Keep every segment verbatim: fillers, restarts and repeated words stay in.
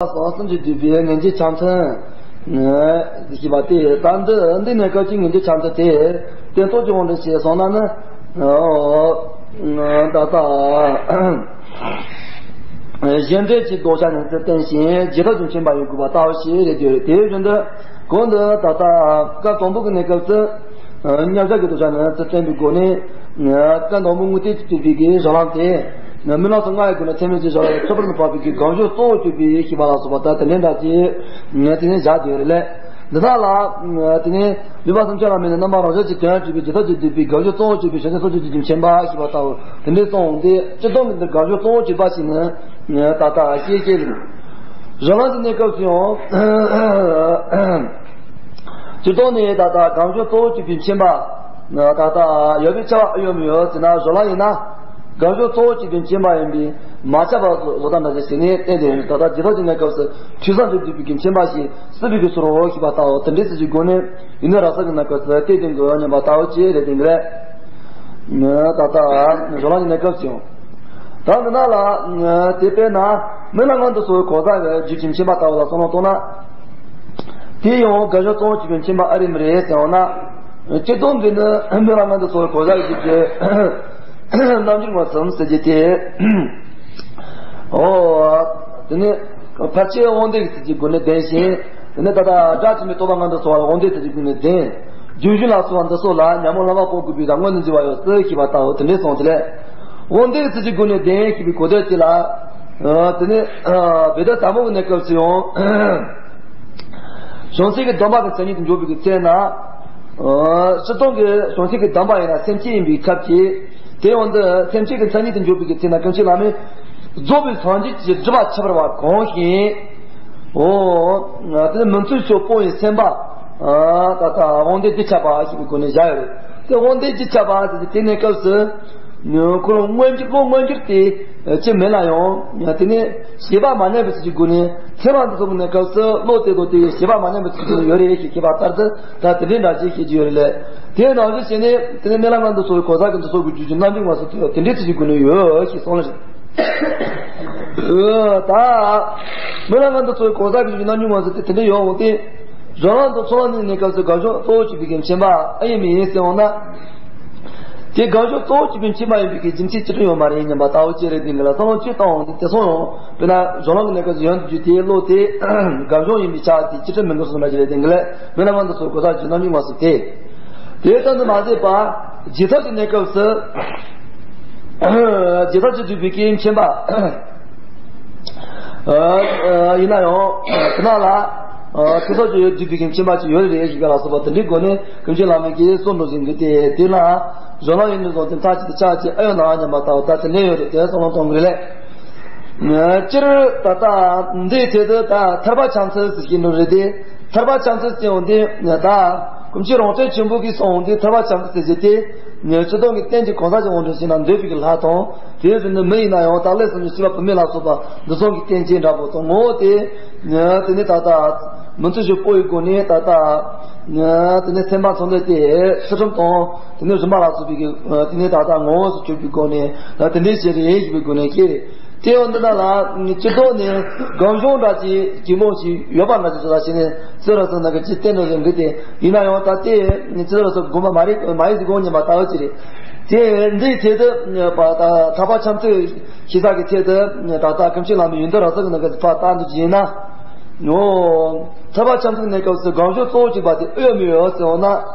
སོགས་སུ་འཇུག་བསྡུས་པའི་ངེས་འབྱེད་ཆ་མཐུན་ཞེས་པ་སྟེ། ད་འདི་འདི་ནས་སྐབས་ཀྱི་ངེས་འབྱེད་ཆ་མཐུན་དེ་སྟེང་ཐོག་གི་དབང་དུ་བྱས་སོང་ན་ནི། ད་ལྟ་གཞན་འབྲེལ་གྱི་ལྡོག་བྱ་ནི་ཚུལ་བསྟན་ཞིང་རྗེས་ཐོབ་ཀྱི་མཁྱེན་པ་ཡིན་དགོས་པ་ལྟ་བུ་ཞིག་རེད་དེ། དེ་བཞིན་དུ་གོང་དུ་ད་ལྟ་སྐབས་དང་པོ་གི་གནས་སྐབས་སུ། མཉམ་གཞག་གི་ལྡོག་བྱ་ནི་ཚུལ་བསྟན་པའི་སྒོ་ནས། སྐབས་དང་པོ་དངོས་བསྟན་གྱིས་སྤྲུལ་པའི་གི་གཞན་ལམ་དེ། རྨི་ལམ་གསུམ་ལྔ་ཡི་སྒོ་ནས་ཚད་མའི་གཞི་བཞག་པའི་ཁྱད་པར་མི་འཕགས་པའི་གི་གང་བྱུང་གཙོ་བོར་གྱུར་པའི་ཞེས་པ་ལ་སོགས་པ་ལྟར་དེ་འདྲའི་འདྲ་ཅིག་དེ་ནས་བཞག་དེ་རེད་ལས། འདི་དག་ལ། དེ་ནས་མོས་པ་གསུམ་ཆར་ལ་དམིགས་ནས་རྣམ་པ་རང་བཞིན་གྱིས་དོན་གྲུབ་པའི་རྗེས་ཐོབ་ཀྱིས་བསྡུས་པའི་གང་བྱུང་གཙོ་བོར་གྱུར་པའི་བྱང་ཆུབ་ཐོབ་བྱེད་ཀྱི་མཁྱེན་པ་ཞེས་པ་ལྟ་བུ་དེ་འདྲའི་གསུངས་ཏེ། སྤྱིར་བཏང་གི་འདིར་གང་བྱུང་གཙོ་བོར་གྱུར་པ་ཞེས་ནི། ད་ལྟ་ཤེས་ཀྱི་རེད། གཞན་ལམ་གྱི་གནས་སྐབས་སུ་ཡང་། སྤྱིར་བཏང་ནས་ད་ལྟ་གང་བྱུང་གཙོ་བོར་གྱུར་པའི་མཁྱེན་པ། ད་ལྟ་ཡོད་པའི་ཁྱབ་པ་ཨེ་ཡོད་མི་ཡོད་ཟེར་ན། གཞན་ལམ་ཡིན་ན། གང་བྱུང་གཙོ་བོར་གྱུར་པའི་མཁྱེན་པ་ཡིན་པས་མ་ཁྱབ་པ་བཟོ་བཟོ་ལྟ་འདྲ་ཞིག་བྱས་ནས་བསྟན་ཏེ། ད་ལྟ་རྗེས་ཐོབ་ཀྱི་གནས་སྐབས་སུ་ཐོས་བསམ་གྱིས་བསྡུས་པའི་གི་མཁྱེན་པ་ཞེས་སྲིད་པའི་གི་ཚུལ་རོ་ཞེས་པ་ལྟ་བུ་དེ་འདྲའི་ཚུལ་གྱི་སྒོ་ནས་ཡོན་ཏན་རབ་གསལ་གྱི་གནས་སྐབས་སུ་བསྟན་ཏེ་འགོད་སྙམ་པ་ལྟ་བུ་ཅིག་རེད་དེ་འདྲ། ད་ལྟ་གཞན་ལམ་གྱི་གནས་སྐབས་སུ་ཡང་། ད་འདི་ན་ལ། དེ་དཔེར་ན་རྨི་ལམ་སྔོན་དུ་སོང་བའི་གང་ཟག་གི་རྒྱུད་ཀྱི་མཁྱེན་པ་ལྟ་བུ་ལ་བསམ་བློ་གཏོང་ན། དེ་ཡང་གང་བྱུང་གཙོ་བོར་གྱུར་པའི་མཁྱེན་པ་ཨེ་རེད་མི་རེད་ཟེར་བ་ན། སྤྱིར་བཏང་འདི་ནི་རྨི་ལམ་སྔོན་དུ་སོང་བའི་གང་ཟག་གི་རྒྱུད་ཀྱི་རྣལ་འབྱོར་མངོན་སུམ་ཟེར་རྒྱུ་དེ། ཨོ། དེ་ནི་ཕལ་ཆེར་དབང་ལྡན་གྱི་ཚུལ་གྱི་སྒོ་ནས་བདེན་ཞིང་། དེ་ནི་ད་ལྟ་སྒྲ་ཆེན་པོའི་རྟོག་པ་སྔོན་དུ་སོང་བ་ལ་དབང་ལྡན་ཚུལ་གྱི་སྒོ་ནས་བདེན། རྒྱུན་ཞུགས་ལ་སོགས་པ་འདི་སོགས་ལ་ཉོན་མོངས་ལྷག་མ་སྤོང་དགོས་པའི་དང་སྔོན་དུ་འཛིན་པ་ཡང་སྲིད་ཞེས་པ་ལྟ་བུ་དེ་འདྲའི་གསུངས་ཏེ་ལས། དབང་ལྡན་ཚུལ་གྱི་སྒོ་ནས་བདེན་ཞེས་པའི་གོ་དོན་དེ་ལ། དེ་ནི་བེ་ད་དང་པོ་གི་གནས་སྐབས་སུ་ཡང་། བྱང་སེམས་ཀྱི་སྡོམ་པ་གི་མཚན་ཉིད་དུ་འཇོག་པའི་གི་ཚེ་ན། སྤྱིར་བཏང་གི་བྱང་སེམས་ཀྱི་སྡོམ་པ་ཡིན་ན་སེམས་བསྐྱེད་ཡིན་པའི་སྐབས་ཀྱི། དེ་ཡང་འདི་སེམས་བསྐྱེད་ཀྱི་མཚན་ཉིད་དུ་འཇོག་པའི་གི་ཚེ་ན་སྐུ་མཁྱེན་བླ་མས་རྫོགས་པའི་སངས་རྒྱས་ཀྱི་སྒྲུབ་པ་ཁྱད་པར་བ་གང་ཞིག་འོ། དེ་ནི་མི་མཐུན་ཕྱོགས་སྤོང་བའི་སེམས་པ། ད་ལྟ་དབང་ལྡན་རྒྱུན་ཆད་པ་ཞེས་པའི་སྒོ་ནས་བཞག་ཡོད་རེད། དེ་དབང་ལྡན་རྒྱུན་ཆད་པ་ཟེར་དེ་གནས་སྐབས་སུ། ཁོ་རང་མངོན་གྱུར་བློ་མངོན་གྱུར་དེ་ཅི་མིན་ལ་ཡང་དེ་ནས་བྱེད་པ་མ་ཉམས་པའི་ཚུལ་གྱི་སྒོ་ནས་ཚེ་རབས་འདི་ཚོ་གི་གནས་སྐབས་སུ་བློ་དེ་དང་དེ་བྱེད་པ་མ་ཉམས་པའི་ཚུལ་གྱི་སྒོ་ནས་ཡོད་རེད་ཞེས་ཁྱད་པར་ལྟར་དུ་ད་དེ་འདྲའི་འདྲ་ཞིག་བྱེད་ཀྱི་ཡོད་རེད་ལས། དེ་ནང་བཞིན་བྱས་ནས་དེ་ནས་རྨི་ལམ་སྔོན་དུ་སོང་བའི་གང་ཟག་གི་འདི་ཚོ་གི་རྒྱུད་ཀྱི་རྣལ་འབྱོར་མངོན་སུམ་དེ་དེ་འདྲའི་ཚུལ་གྱི་སྒོ་ནས་ཡོད་ཞེས་གསུངས་ལ་རེད། ད་རྨི་ལམ་སྔོན་དུ་སོང་བའི་གང་ཟག་གི་རྒྱུད་ཀྱི་རྣལ་འབྱོར་མངོན་སུམ་དེ་དེ་འདྲ་ཡོད་འོང་སྟེ། གཞན་ལམ་དང་ཚོར་བ་གཉིས་གནས་སྐབས་སུ་གང་བྱུང་གཙོ་བོར་གྱུར་པའི་གི་མཁྱེན་པ་ཨེ་ཡིན་མིན་ཟེར་འོང་ན། དེ་གང་བྱུང་གཙོ་བོར་གྱུར་པའི་མཁྱེན་པ་ཡིན་པའི་གི་རྒྱུ་མཚན་ཅི་ལྟར་ཡོད་མ་རེད་སྙམ་པ་ལྟ་བུ་ཅིག་རེད། དེ་འདི་ལ་བསམ་བློ་ཅིག་བཏང་འོང་དུས་དེ་སོང་ཡང་དཔེར་ན་གཞན་ལམ་གྱི་གནས་སྐབས་སུ་ཡོན་ཏན་རྒྱུ་དེའི་བློ་དེ་གང་བྱུང་ཡིན་པའི་ཆ་དེ་ཅི་ལྟར་མི་འདུག་གསུངས་པ་ཅི་རེད། དེ་འདི་ལས་རྨི་ལམ་སྔོན་དུ་སོང་གང་ཟག་རྒྱུད་རྣལ་འབྱོར་མངོན་སུམ་དེ། དེ་ལྟར་དུ་མ་ཟད་པ་རྗེས་ཐོབ་ཀྱི་གནས་སྐབས་སུ་རྗེས་ཐོབ་ཀྱིས་བསྡུས་པའི་གི་མཁྱེན་པ། ཡིན་ན་ཡང་དེ་ན་ལ། ཐུགས་སོགས་ཀྱི་ཡོད་བསྡུས་པའི་གི་མཁྱེན་པ་ཅིག་ཡོད་རེད་ཞེས་པ་ལ་སོགས་པ་དེ་འདྲའི་སྒོ་ནས་ཀུན་མཁྱེན་བླ་མའི་གི་གསུང་འགྲོ་བཞིན་གྱི་དེ་དེ་ན་གཞན་ལམ་ཡིན་མིན་སོགས་དེ་མཐའ་གཅིག་ཏུ་ཆ་གཅིག་ཨེ་ཡོད་ན་སྙམ་པ་ལྟ་བུ་ད་དེ་འདྲ་ཡོད་རེད། དེ་བསམ་བློ་གཏོང་གི་རེད་ལས། སྤྱིར་ད་ལྟ་འདིའི་ཐད་དུ་ད་ཐར་པ་ཕྱག་མཚན་ཟེར་གྱི་འདུག་རེད་དེ། ཐར་པ་ཕྱག་མཚན་ཟེར་ཡོང་དུས་ད་སྐུ་མཆེད་རོང་སྟོན་ཆེན་པོ་གིས་གསུངས་ཏེ་ཐར་པ་ཕྱག་མཚན་ཟེར་རྒྱུ་དེ། སྤྱིར་བཏང་གི་རྟེན་གྱི་གང་ཟག་གི་དབང་དུ་བྱས་ན་འདོད་པའི་གི་ལྷ་དང་། དེའི་རིགས་ནི་མི་ཡིན་ན་ཡང་དག་ལས་སུ་ནི་སྲིད་པ་བུད་མེད་ལ་སོགས་པ་འདི་ཚོ་གི་རྟེན་ཅན་འདྲ་པོ་དང་ངོ་བོ་དེ། དེ་ནས་ད་ལྟ་མི་མཐུན་ཕྱོགས་སྤོང་བའི་སྒོ་ནས་ད་ལྟ། དེ་ནས་སེམས་པ་མཚོན་དོན་དེ་ཚུལ་ཁྲིམས་དང་དེ་ནས་རིམ་པ་ལ་སོགས་པའི་གི་དེ་ནས་ད་ལྟ་ངོ་བོ་སུ་གྱུར་པའི་སྒོ་ནས་ད་དེ་འདྲའི་ཅིག་རེད་ཞེས་པའི་སྒོ་ནས་ཁྱེད་རེད། དེ་ཡང་འདི་དག་ལ་སྤྱིར་བཏང་ནས་གང་བྱུང་འདྲ་ཅིག་གི་ལོག་ཅིག་ཡོད་པ་འདྲ་ཅིག་བཟོ་ལ་བྱས་ནས་བརྩི་ར་བརྩི་ན་གི་ཅིག་བསྟན་འགྲོ་བཞིན་གི་དེ་ཡིན་ན་ཡང་ད་ལྟའི་བརྩི་ར་བརྩི་དགོས་མ་མ་རེད་མ་ཡིན་ཟེར་དགོས་སྙམ་པ་ལྟ་བུ་ཅིག་རེད། དེ་འདིའི་ཐད་དུ་ཐར་པ་ཕྱག་མཚན་ཞེས་བྱ་གི་ཐད་དུ་ད་ལྟ་ཀུན་མཁྱེན་བླ་མའི་ཡོན་ཏན་རབ་གསལ་གྱི་ནང་གི་ཕར་བལྟ་འདུག་ཅིག་ཡིན་ན། ཐར་པ་ཕྱག་མཚན་གནས་སྐབས་སུ་གང་བྱུང་གཙོ་བོར་གྱུར་པ་དེ་ཨེ་ཡོད་མི་ཡོད་ཟེར་འོང་ན།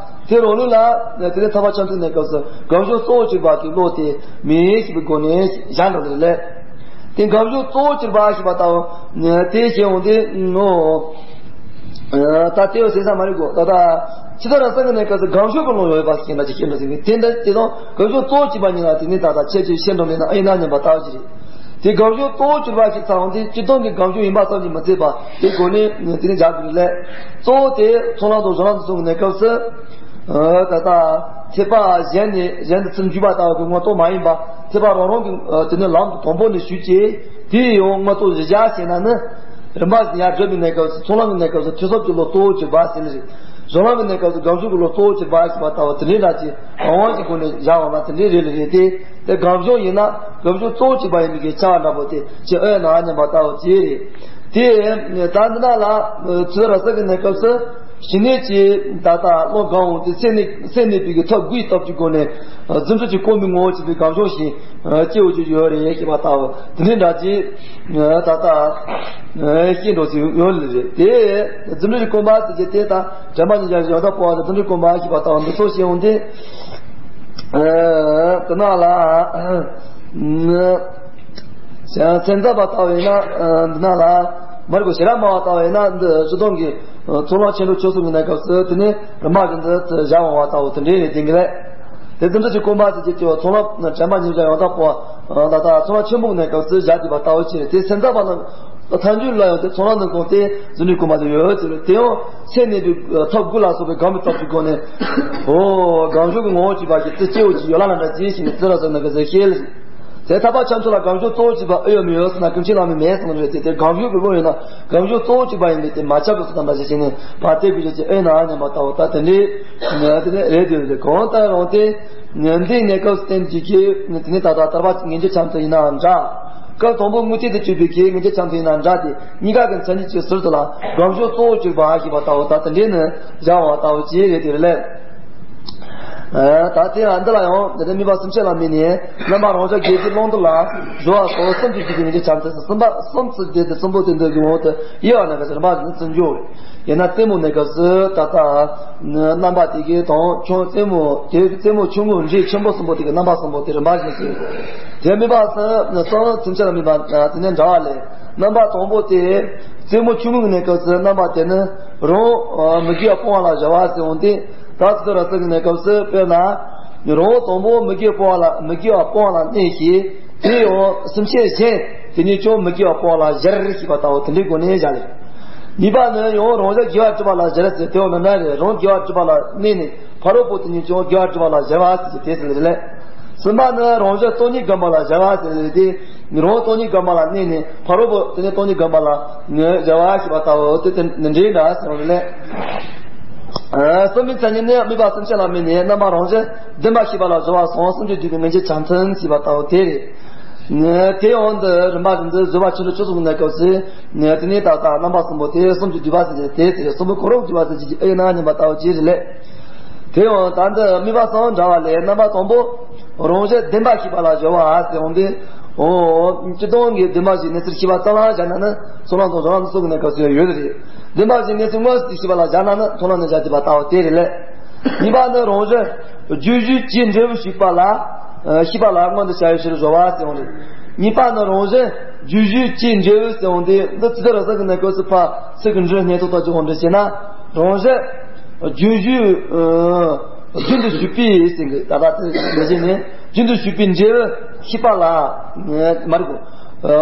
དེ་རང་ལུགས་ལ་དེ་ནས་ཐར་པ་ཕྱག་མཚན་གནས་སྐབས་སུ་གང་བྱུང་གཙོ་བོར་གྱུར་པ་གི་བློ་དེ་མེད་ཞེས་པའི་སྒོ་ནས་བཞག་འགྲོ་གི་རེད་ལས། དེ་གང་བྱུང་གཙོ་བོར་གྱུར་པ་ཞེས་པ་ལྟ་བུ་དེ་བྱས་འོང་དུས་ངོ་། ད་དེ་བས་ཟེར་ས་མ་རེད་གོ། ད་ལྟ་ཇི་ལྟར་རང་སེམས་ཀྱི་གནས་སྐབས་སུ་གང་བྱུང་གི་བློ་ཡོད་པ་ཞིག་ཡིན་ན་ཅི་ཤེས་འགྲོ་ཟེར་གི་དེ་འདྲ་དེ་དང་གང་བྱུང་གཙོ་བོར་གྱུར་པ་ཉིད་ལ་དེ་ནས་ད་ལྟ་ཁྱེད་ཀྱིས་ཤེས་འགྲོ་མེད་ན་ཨེ་ཡིན་ན་སྙམ་པ་ལྟ་བུ་ཅིག་རེད། དེ་གང་བྱུང་གཙོ་བོར་གྱུར་པ་ཞིག་ཚང་དེ་སྤྱིར་བཏང་གི་གང་བྱུང་ཡིན་པ་ཙམ་གྱིས་མི་ཚད་པ་དེ་སྒོ་ནས་དེ་ནས་བཞག་དགོས་ལས། གཙོ་བོ་དེ་ཚོགས་ལམ་དང་གཞན་ལམ་དུ་སོང་གི་གནས་སྐབས་སུ། ད་ལྟ་ཐེག་པ་གཞན་ནས་གཞན་དུ་ཚུར་འཇུག་པ་ལྟ་བུ་གི་ངོ་ཐོག་མ་ཡིན་པ། ཐེག་པ་རང་རང་གི་དེ་ནས་ལམ་དུ་དང་པོ་ནས་ཞུགས་ཀྱི་དེ་ཡང་ངོ་ཐོག་བཞི་བརྒྱ་ཟེར་ན་ནི། རིམ་པ་བཞིན་ཡར་བགྲོད་པའི་གནས་སྐབས་སུ་ཚོགས་ལམ་གྱི་གནས་སྐབས་སུ་ཐོས་བསམ་གྱི་བློ་གཙོ་བོར་གྱུར་པ་ཟེར་ནི་རེད། གཞན་ལམ་གྱི་གནས་སྐབས་སུ་གང་བྱུང་གི་བློ་གཙོ་བོར་གྱུར་པ་ཞེས་པ་ལྟ་བུ་དེ་འདྲའི་འདྲ་ཅིག་རང་དབང་གི་སྒོ་ནས་བཞག་འོང་ན་དེ་འདྲའི་རེད་ལ་རེད་དེ། དེ་གང་བྱུང་ཡིན་ན་གང་བྱུང་གཙོ་བོར་གྱུར་པ་ཡིན་མིན་གྱི་ཆ་འདྲ་པོ་དེ་ཅི་ཨེ་ན་སྙམ་པ་ལྟ་བུ་ཅི་རེད། དེ་ད་འདི་ན་ལ་ཚུལ་ར་ས་གི་གནས་སྐབས་སུ་ཞི་གནས་ཀྱི་ད་ལྟ་བློ་གང་འོང་དེ་སེམས་གནས་སེམས་གནས་པའི་གི་ཐབས་དགུའི་སྟོབས་ཀྱི་སྒོ་ནས་རྫུ་འཕྲུལ་གྱི་སྐོར་མའི་ངོ་བོ་བྱས་པའི་གང་བྱུང་ཞིག་སྐྱེའུ་ཅིག་ཡོད་རེད་ཞེས་པ་ལྟ་བུ་དེ་འདྲའི་འདྲ་ཅིག་ད་ལྟ་ཤེས་འགྲོ་ཟིན་ཡོད་ལེ་རེད། དེ་རྫུ་འཕྲུལ་གྱི་སྐོར་མ་ཟེར་གྱི་དེ་ད་དྲན་པ་ཉིད་ཀྱང་ཡང་དག་པོ་བ་དང་རྫུ་འཕྲུལ་གྱི་སྐོར་མ་ཞེས་པ་ལྟ་བུ་འདི་ཚོ་ཤེས་འོང་དེ་དེ་ན་ལ། མཚན་ཚབ་པ་ལྟ་བས་ན་འདི་ན་ལ་མར་གོ་ཞེ་ར་མ་བ་ལྟ་བས་ན་འདི་སྤྱི་སྟོང་གི་ཚོགས་ལམ་ཆེན་པོ་ཆོས་གསུམ་གྱི་གནས་སྐབས་སུ་དེ་ནི་རིམ་པ་བཞིན་དུ་བཞག་འོང་བ་ལྟ་བུ་དེ་འདྲའི་རེད་དེ་གི་ལས། དེ་རྫུ་འཕྲུལ་གྱི་སྐོར་མ་ཟེར་གྱི་དེ་བ་ཚོགས་ལམ་དྲན་པ་ཉིད་ཀྱང་ཡང་དག་པོ་ད་ལྟ་ཚོགས་ལམ་ཆེན་པོའི་གནས་སྐབས་སུ་བཞག་དགོས་པ་ལྟ་བུ་ཅི་རེད། དེ་མཚན་ཚབ་པ་རྣམས་ཐལ་འགྱུར་ལ་ཡང་དེ་ཚོགས་ལམ་ནང་དང་དེ་རྫུ་འཕྲུལ་གྱི་སྐོར་མ་དེ་ཡོད་ཅེས་དེ་ཡང་སེམས་གནས་པའི་ཐབས་དགུ་ལ་སོགས་པའི་གང་མི་སྟོབས་ཀྱི་སྒོ་ནས་ཨོ་གང་བྱུང་གི་ངོ་བོ་བྱས་པ་ཞིག་ཏུ་སྐྱེའུ་ཅིག་ཡོད་ལ་ན་འདྲ་ཅི་ཞིག་ནས་བརྩི་ར་ཟེར་ན་ག་ཟེར་ཤེས་ལ། དེ་ཐར་པ་ཆོས་ཚོགས་ལ་གང་བྱུང་གཙོ་བོ་བྱས་པ་ཨེ་ཡོད་མི་ཡོད་ཟེར་ན་ཀུན་མཁྱེན་བླ་མས་མེད་གསུངས་རེད་དེ། དེ་གང་བྱུང་གི་བློ་ཡོད་ན་གང་བྱུང་གཙོ་བོ་བྱས་པ་ཡིན་པས་དེ་མ་ཁྱབ་པའི་སུ་དང་འདྲ་ཞིག་བྱས་ནས་ཕར་བལྟས་དགོས་ཀྱི་ཅི་ཨེ་ན་སྙམ་པ་ལྟ་བུ་ད་དེ་འདྲའི་ངལ་དེ་ནས་རེད་དེ་རེད། གང་ལྟར་རུང་སྟེ་ངལ་འདི་གནས་སྐབས་སྟེང་གཅིག་གིས་དེ་ནས་ད་ལྟ་ཐར་པ་ངེས་འབྱུང་ཆ་མཐུན་ཡིན་ནའང་འདྲ། སྐབས་དང་པོ་དངོས་གཏན་དུ་གྱུར་པའི་གི་ངེས་འབྱུང་ཆ་མཐུན་ཡིན་ན་འདྲ་སྟེ། གཉིས་ཀ་གི་མཚན་ཉིད་ཀྱི་ཟུར་དུ་ལ་གང་བྱུང་གཙོ་བོར་གྱུར་པ་ཞེས་པ་ལྟ་བུ་ད་དེ་འདྲའི་ནི་བཞག་པ་ལྟ་བུ་ཅིག་རེད་དེ་རེད་ལས། ད་དེ་ཡང་འདི་ལ་ཡང་དེ་ནས་དམིགས་པ་གསུམ་ཆད་ལ་དམིགས་ནས་རྣམ་པ་རང་བཞིན་བརྒྱད་ཀྱི་ཀློང་རྡོལ་ལ་སྦྱོར་བ་སོགས་གསུམ་གྱི་རྒྱུད་ཀྱི་ངེས་འབྱུང་ཆ་མཐུན་གསུམ་པ་གསུམ་ཚུལ་དེ་དེ་གསུམ་པོ་དེ་འདོད་ཀྱི་འོག་ཏུ་དབྱེ་བ་ན་ག་ཟེར་མ་ཟིན་ཚུལ་འཇོག་རེད། ཡིན་ན་རྩེ་མོ་གནས་སྐབས་སུ་ད་ལྟ་རྣམ་པ་དེ་གའི་དང་ཆུང་རྩེ་མོ་དེ་རྩེ་མོ་ཆུང་ངུ་འབྲིང་ཆེན་པོ་གསུམ་པོ་དེ་གའི་རྣམ་པ་གསུམ་པོ་དེ་རིམ་པ་བཞིན་གསུངས། དེ་དམིགས་པ་གསུམ་གསུམ་ཚུན་ཆད་ལ་དམིགས་པ་དེ་ནས་འདྲ་བ་ལས། རྣམ་པ་དང་པོ་དེ་རྩེ་མོ་ཆུང་ངུ་གནས་སྐབས་སུ་རྣམ་པ་དེ་ནི་རང་མི་དགེ་བ་སྤོང་བ་ལ་སྦྱོར་བ་ཟེར་འོང་སྟེ། ད་ཚུལ་ར་ཚུལ་གྱི་གནས་སྐབས་སུ་དཔེར་ན། རང་དང་པོ་མི་དགེ་སྤོང་བ་ལ་མི་དགེ་བ་སྤོང་བ་ལ་གནས་ཤིང་། དེ་ཡང་སེམས་ཅན་གཞན་དེ་ཉིད་ཀྱང་མི་དགེ་བ་སྤོང་བ་ལ་སྦྱར་ཞེས་པ་ལྟ་བུ་དེ་འདྲའི་སྒོ་ནས་བཞག་ལེ། གཉིས་པ་ནི་ཡང་རང་བཞིན་དགེ་བ་སྒྲུབ་པ་ལ་སྦྱར་ཟེར་དེ་ཡང་ནི་འདྲ་རེད། རང་དགེ་བ་སྒྲུབ་པ་ལ་གནས་ནས་ཕ་རོལ་པོ་དེ་ཉིད་ཀྱང་དགེ་བ་སྒྲུབ་པ་ལ་སྦྱར་བ་ཟེར་གྱི་དེ་ཟེར་ལེ། གསུམ་པ་ནི་རང་བཞིན་སྟོང་ཉིད་བསྒོམ་པ་ལ་སྦྱར་བ་ཟེར་ལེ་དེ། རང་སྟོང་ཉིད་བསྒོམ་པ་ལ་གནས་ནས་ཕ་རོལ་པོ་དེ་ནི་སྟོང་ཉིད་བསྒོམ་པ་ལ་སྦྱར་བ་ཞེས་པ་ལྟ་བུ་དེ་དེ་འདྲའི་འདྲ་ཟེར་བ་ལེ། གསུམ་པའི་མཚན་ཉིད་ནི་དམིགས་པ་གསུམ་ཆད་ལ་དམིགས་ནས་རྣམ་པ་རང་བཞིན་བདེན་པ་ཤེས་པ་ལ་སྦྱོར་བ་སོགས་གསུམ་གྱི་རྒྱུད་ཀྱི་ངེས་འབྱུང་ཆ་མཐུན་ཞེས་པ་ལྟ་བུ་དེ་རེད། དེ་ཡང་འདི་རིམ་པ་བཞིན་དུ་བཟོད་པ་ཆེན་པོ་ཆོས་ཚོགས་ཀྱི་གནས་སྐབས་སུ་དེ་ནས་ད་ལྟ་རྣམ་པ་གསུམ་པོ་དེ་གསུམ་གྱི་བསྡུས་པ་ཟེར་གྱི་དེ་ཟེར་གསུམ་པོ་གོ་རིམ་བསྡུས་པ་ཟེར་གྱི་ཨེ་ན་སྙམ་པ་ལྟ་བུ་ཅི་རེད་ལས། དེ་ཡང་ད་འདི་དམིགས་པ་གསུམ་འདྲ་བ་ལས་རྣམ་པ་དང་པོ་རང་བཞིན་བདེན་པ་ཤེས་པ་ལ་སྦྱོར་བ་ཟེར་འོང་སྟེ། ཨོ། སྤྱིར་བཏང་གི་བདེན་པ་བཞིའི་གནས་ཚུལ་ཤེས་པ་རྩ་བ་བཞག་ན་ནི་ཚོགས་ལམ་དང་སྦྱོར་ལམ་སོགས་ཀྱི་གནས་སྐབས་སུ་ཡང་ཡོད་རེད། བདེན་པ་བཞིའི་གནས་ཚུལ་དངོས་སུ་ཤེས་པ་ལ་སྦྱར་ན་ནི་ཚོགས་ལམ་ནས་སྦྱར་ཐུབ་པ་ལྟ་བུ་དེ་རེད་ལས། གཉིས་པ་ནི་རང་བཞིན་རྒྱུ་གཞི་ཅན་འབྲས་བུ་ཤེས་པ་ལ། ཤེས་པ་ལ་མངོན་དུ་བྱ་བའི་ཕྱིར་སྦྱོར་བ་ཟེར་བ་རེད། གཉིས་པ་ནི་རང་བཞིན་རྒྱུ་གཞི་ཅན་འབྲས་བུ་ཟེར་བ་དེ་འདི་ཇི་ལྟར་ར་ཟེར་གྱི་གནས་སྐབས་སུ་ཕ་ཚིག་གི་འབྲུ་སྙན་ཐོག་ཏུ་འཇོག་འབྲི་བྱས་ན། རང་བཞིན་རྒྱུ་གཞི་རྒྱུན་དུ་ཞུགས་པའི་ཟེར་གྱི་ད་ལྟ་དེ་མི་བྱེད་ནས་རྒྱུན་དུ་ཞུགས་པའི་འབྲས་བུ་ཤེས་པ་ལ། མ་རེད་གོ།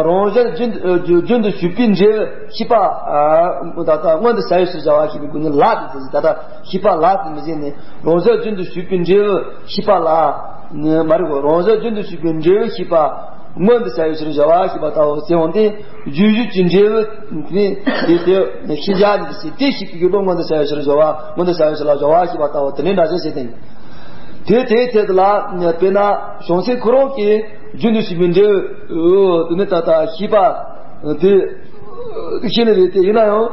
རང་བཞིན་རྒྱུན་རྒྱུན་དུ་ཞུགས་པའི་འབྲས་བུ་ཤེས་པ། ད་ལྟ་མངོན་དུ་བྱ་བའི་ཕྱིར་བྱ་བ་ཞེས་པའི་སྒོ་ནས་ལ་དེ་ཟེར་གྱི་ད་ལྟ་ཤེས་པ་ལ་དེ་མི་བྱེད་ནས་རང་བཞིན་རྒྱུན་དུ་ཞུགས་པའི་འབྲས་བུ་ཤེས་པ་ལ། མ་རེད་གོ། རང་བཞིན་རྒྱུན་དུ་ཞུགས་པའི་འབྲས་བུ་ཤེས་པ། མངོན་དུ་བྱ་བའི་ཕྱིར་བྱ་བ་ཞེས་པ་ལྟ་བུ་ཟེར་འོང་སྟེ། རྒྱུ་གཞི་ཅན་འབྲས་བུ་ནི་དེ་དེ་ཤེས་བྱ་ནི་དེ་ཤེས་པའི་གི་བློ་མངོན་དུ་བྱ་བའི་ཕྱིར་སྦྱོར་བ། མངོན་དུ་བྱ་བའི་ཕྱིར་ལ་སྦྱོར་བ་ཞེས་པ་ལྟ་བུ་དེ་འདྲའི་འདྲ་ཆ་བྱེད་དེ། དེ་དེའི་ཚེ་དེ་ལ་དཔེར་ན་བྱང་སེམས་ཁོ་རང་གི་རྒྱུན་དུ་ཞུགས་པའི་འབྲས་བུ་དེ་ནི་ད་ལྟ་ཤེས་པ་དེ་ཤེས་ནི་རེད་དེ། ཡིན་ན་ཡང་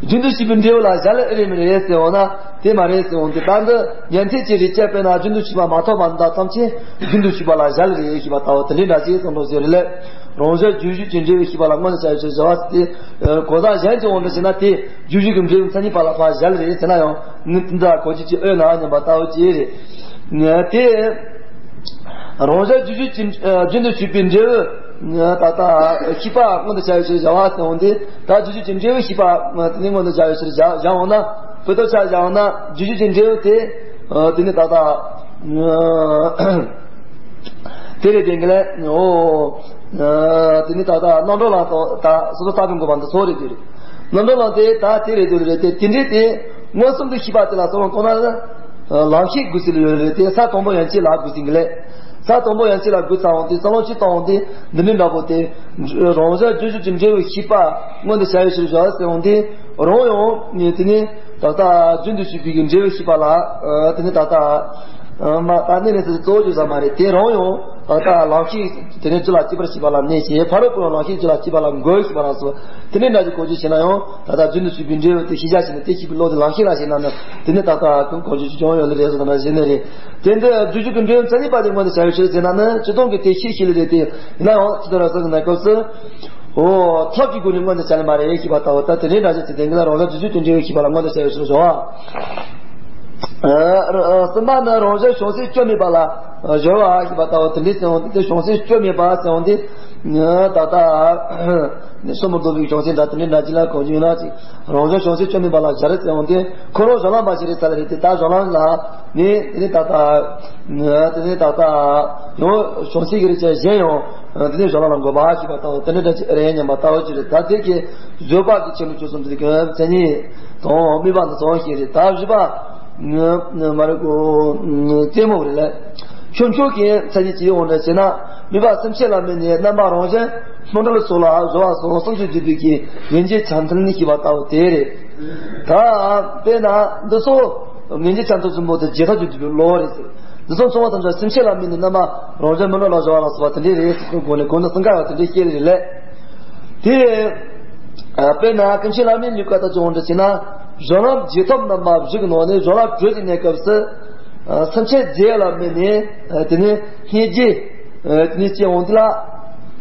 རྒྱུན་དུ་ཞུགས་པའི་འབྲས་བུ་ལ་གཞལ་ཨེ་རེད་མི་རེད་ཟེར་བ་ན་དེ་མ་རེད་ཟེར་འོང་དེ། ད་འདི་ཉན་ཐོས་ཀྱི་རིགས་ཀྱང་དཔེར་ན་རྒྱུན་དུ་ཞུགས་པ་མ་ཐོབ་པ་འདི་དག་ཐམས་ཅད་རྒྱུན་དུ་ཞུགས་པ་ལ་གཞལ་རེད་ཞེས་པ་ལྟ་བུ་དེ་འདྲའི་འདྲ་ཆ་བྱེད་གསུངས་འགྲོ་ཟེར་རེད་ལས། རང་བཞིན་རྒྱུ་གཞི་ཅན་འབྲས་བུ་ཤེས་པ་ལ་མངོན་དུ་བྱ་བའི་ཕྱིར་བྱ་བ་ཟེར་ཏེ། གོ་ས་གཞན་གྱི་དབང་དུ་བྱས་ན་དེ་རྒྱུ་གཞི་གི་འབྲས་བུ་མཚན་ཉིད་པ་ལ་ཕར་གཞལ་རེད་ཟེར་ན་ཡང་ནི་དེ་འདྲ་གོ་རྒྱུ་ཅིག་ཨེ་ན་སྙམ་པ་ལྟ་བུ་ཅིག་རེད། དེ་རང་བཞིན་རྒྱུ་གཞི་ཅན་རྒྱུན་དུ་ཞུགས་པའི་འབྲས་བུ་ད་ལྟ་ཤེས་པ་མངོན་དུ་བྱ་བའི་ཕྱིར་བྱ་བ་ཟེར་འོང་དེ། ད་རྒྱུ་གཞི་ཅན་འབྲས་བུ་ཤེས་པ་དེ་ནི་མངོན་དུ་བྱ་བའི་ཕྱིར་བྱ་བྱ་འོང་ན། དཔེ་ཐོབ་ཆ་བྱ་འོང་ན་རྒྱུ་གཞི་ཅན་འབྲས་བུ་དེ་དེ་ནི་ད་ལྟ། དེ་རེད་དེ་འགི་ལས། ཨོ། དེ་ནི་ད་ལྟ་རྣམ་གྲོལ་ལ་ད་སོ་སོ་ལྟ་བུ་འགོད་པ་འདི་ཚོ་རེད་དེ་རེད། རྣམ་གྲོལ་ལ་དེ་ད་དེ་རེད་དེ་རེད་དེ་དེ་འདྲའི་དེ་མངོན་སུམ་དུ་ཤེས་པ་དེ་ལ་སོ་རང་གཏོང་ན་ལམ་ཤེས་དགོས་ཟེར་ལ་ཡོད་རེད་དེ། ས་དང་པོ་ཡན་ཆད་ལ་དགོས་ཟེར་གི་ལས། ས་དང་པོ་ཡན་ཆད་ལ་དགོས་ཙམ་འོང་དེ་ས་ལོང་ཆེ་བཏང་འོང་དེ་འདི་འདྲའི་འདྲ་པོ་དེ། རང་བཞིན་རྒྱུ་གཞི་ཅན་འབྲས་བུ་ཤེས་པ་མངོན་དུ་བྱ་བའི་ཕྱིར་བྱ་ཟེར་འོང་དེ། རང་ཡང་དེ་ནི་ད་ལྟ་རྒྱུན་དུ་ཞུགས་པའི་གི་འབྲས་བུ་ཤེས་པ་ལ་དེ་ནི་ད་ལྟ་མ་ད་ནི་ནི་གཙོ་བོ་བརྗོད་ས་མ་རེད་དེ། རང་ཡང་ ད་ལམ་ཤེས་དེ་ནས་རྒྱུད་ལ་སྐྱེས་པར་བྱེད་པ་ལ་གནས་ཤེས། ཕ་རོལ་པོའི་ལམ་ཤེས་རྒྱུད་ལ་སྐྱེས་པ་ལ་འགོད་ཤེས་པ་ལ་སོགས། དེ་ནས་འདྲ་ཞིག་གོ་རྒྱུ་བྱས་ན་ཡང་ད་ལྟ་རྒྱུ་འདི་ཚུལ་པའི་འབྲས་བུ་དེ་ཤེས་བྱ་ཞིག་ནི་དེ་ཤེས་པའི་བློ་དེ་ལམ་ཤེས་ལ་ཞེན་ན་ནི། དེ་ནས་ད་ལྟ་ཀུན་གོ་རྒྱུ་ཅི་ཡང་ཡོད་ལེ་རེད་ཟེར་ན་ཞེན་ནི་རེད། དེ་འདི་རྒྱུ་རྒྱུད་ཀྱི་འབྲས་བུ་མཚན་ཉིད་པ་དེ་མངོན་དུ་བྱ་བའི་ཕྱིར་ཟེར་ན་ནི་སྤྱི་སྟོང་གི་དེ་ཤེས་ཤེས་ལེ་རེད་དེ། ཡིན་ན་ཡང་ཅི་ལྟར་ཟེར་གི་ན་སྐབས་སུ། འོ། ཐབས་ཀྱི་སྒོ་ནས་མངོན་དུ་བྱ་ནི་མ་རེད་ཞེས་པ་ལྟ་བུ། ད་དེ་འདྲའི་འདྲ་ཞིག་ཚེ་དེང་གི་ལ་རང་བཞིན་རྒྱུ་རྒྱུད་དེ་འབྲས་བུ་ཞེས་པ་ལ་མངོན་དུ་བྱ་བའི་ཕྱིར་སྦྱོར་བ། ཨ། གསུམ་པ་ནི་རང་བཞིན་བྱང་སེམས་སྐྱོན་མེད་པ་ལ་སྦྱོར་བ་ཞེས་པ་ལྟ་བུ། དེ་འདྲའི་ཚེ་འོང་དེ་དེ་བྱང་སེམས་སྐྱོན་མེད་པ་ཚེ་འོང་དེ། ད་ལྟ་ནི་སོ་མི་ལྡོག་པའི་བྱང་སེམས་དང་དེ་འདྲའི་འདྲ་ཅིག་ལ་གོ་རྒྱུ་ཡོད་ན་ཅིག་རང་བཞིན་བྱང་སེམས་སྐྱོན་མེད་པ་ལ་སྦྱར་ཚེ་འོང་དེ་འཁོར་བ་གཞན་ལ་མ་ཞེན་རེད་ས་ལ་རེད་དེ། ད་གཞན་ལ་ནི་དེ་ནི་ད་ལྟ་དེ་ནི་ད་ལྟ་ཡང་བྱང་སེམས་ཀྱི་རིགས་ཅན་གཞན་ཡང་དེ་ནི་གཞན་ལ་འགོད་པ་ཞེས་པ་ལྟ་བུ། དེ་འདྲའི་འདྲ་ཅིག་རེད་སྙམ་པ་ལྟ་བུ་ཅིག་རེད། ད་དེ་གི་བཟོད་པ་གི་ཆེན་པོ་བཅུ་གསུམ་དེ་གི་མཚན་ཉིད་དང་དམིགས་པ་འདི་ཙམ་ཞིག་རེད། ད་བཞི་པ་མ་རེད་གོ། རྩེ་མོ་རེད་ལ། ཆོས་མཆོག་གི་མཚན་ཉིད་ཅི་ཡོང་འདྲ་ཞེ་ན། དམིགས་པ་སེམས་བསྐྱེད་ལ་དམིགས་ནས་རྣམ་པ་རང་བཞིན་སྨིན་གྲོལ་སོགས་ལ་སྦྱོར་བ་སོགས་སུམ་ཅུ་བསྡུས་པའི་གི་སྙིང་རྗེ་བྱང་ཐུན་ཞེས་པ་ལྟ་བུ་དེ་རེད། ད་དཔེར་ན་འདི་ཚོ་སྙིང་རྗེ་བྱང་ཐུན་གསུམ་པོ་དེ་རྗེས་ཐོབ་ཀྱི་བསྡུས་པའི་བློ་རེད་ཟེར། འདི་ཚོ་ཚང་མ་ཐམས་ཅད་སེམས་བསྐྱེད་ལ་དམིགས་ནས་རྣམ་པ་རང་བཞིན་སྨིན་གྲོལ་ལ་སྦྱོར་བ་ལ་སོགས་པ་དེ་འདྲའི་རེད་ཟེར་གོ་ནས་གོང་དུ་གསུམ་ཀ་བ་དེ་འདྲའི་བཤད་རེད་ལས། དེ། དཔེར་ན་ཀུན་མཁྱེན་བླ་མའི་ལུས་ཀ་ལྟ་ཅི་འོང་འདྲ་ཞེ་ན། གཞུང་ལམ་རྗེས་ཐོབ་རྣམ་པ་བཞི་གི་ནང་ནས་གཞུང་ལམ་བགྲོད་ཀྱི་གནས་སྐབས་སུ། སེམས་བསྐྱེད་རྫས་ལ་དམིགས་ནས་དེ་ནས་སྙིང་རྗེ། དེ་ནས་སྐྱེ་འོང་དེ་ལ།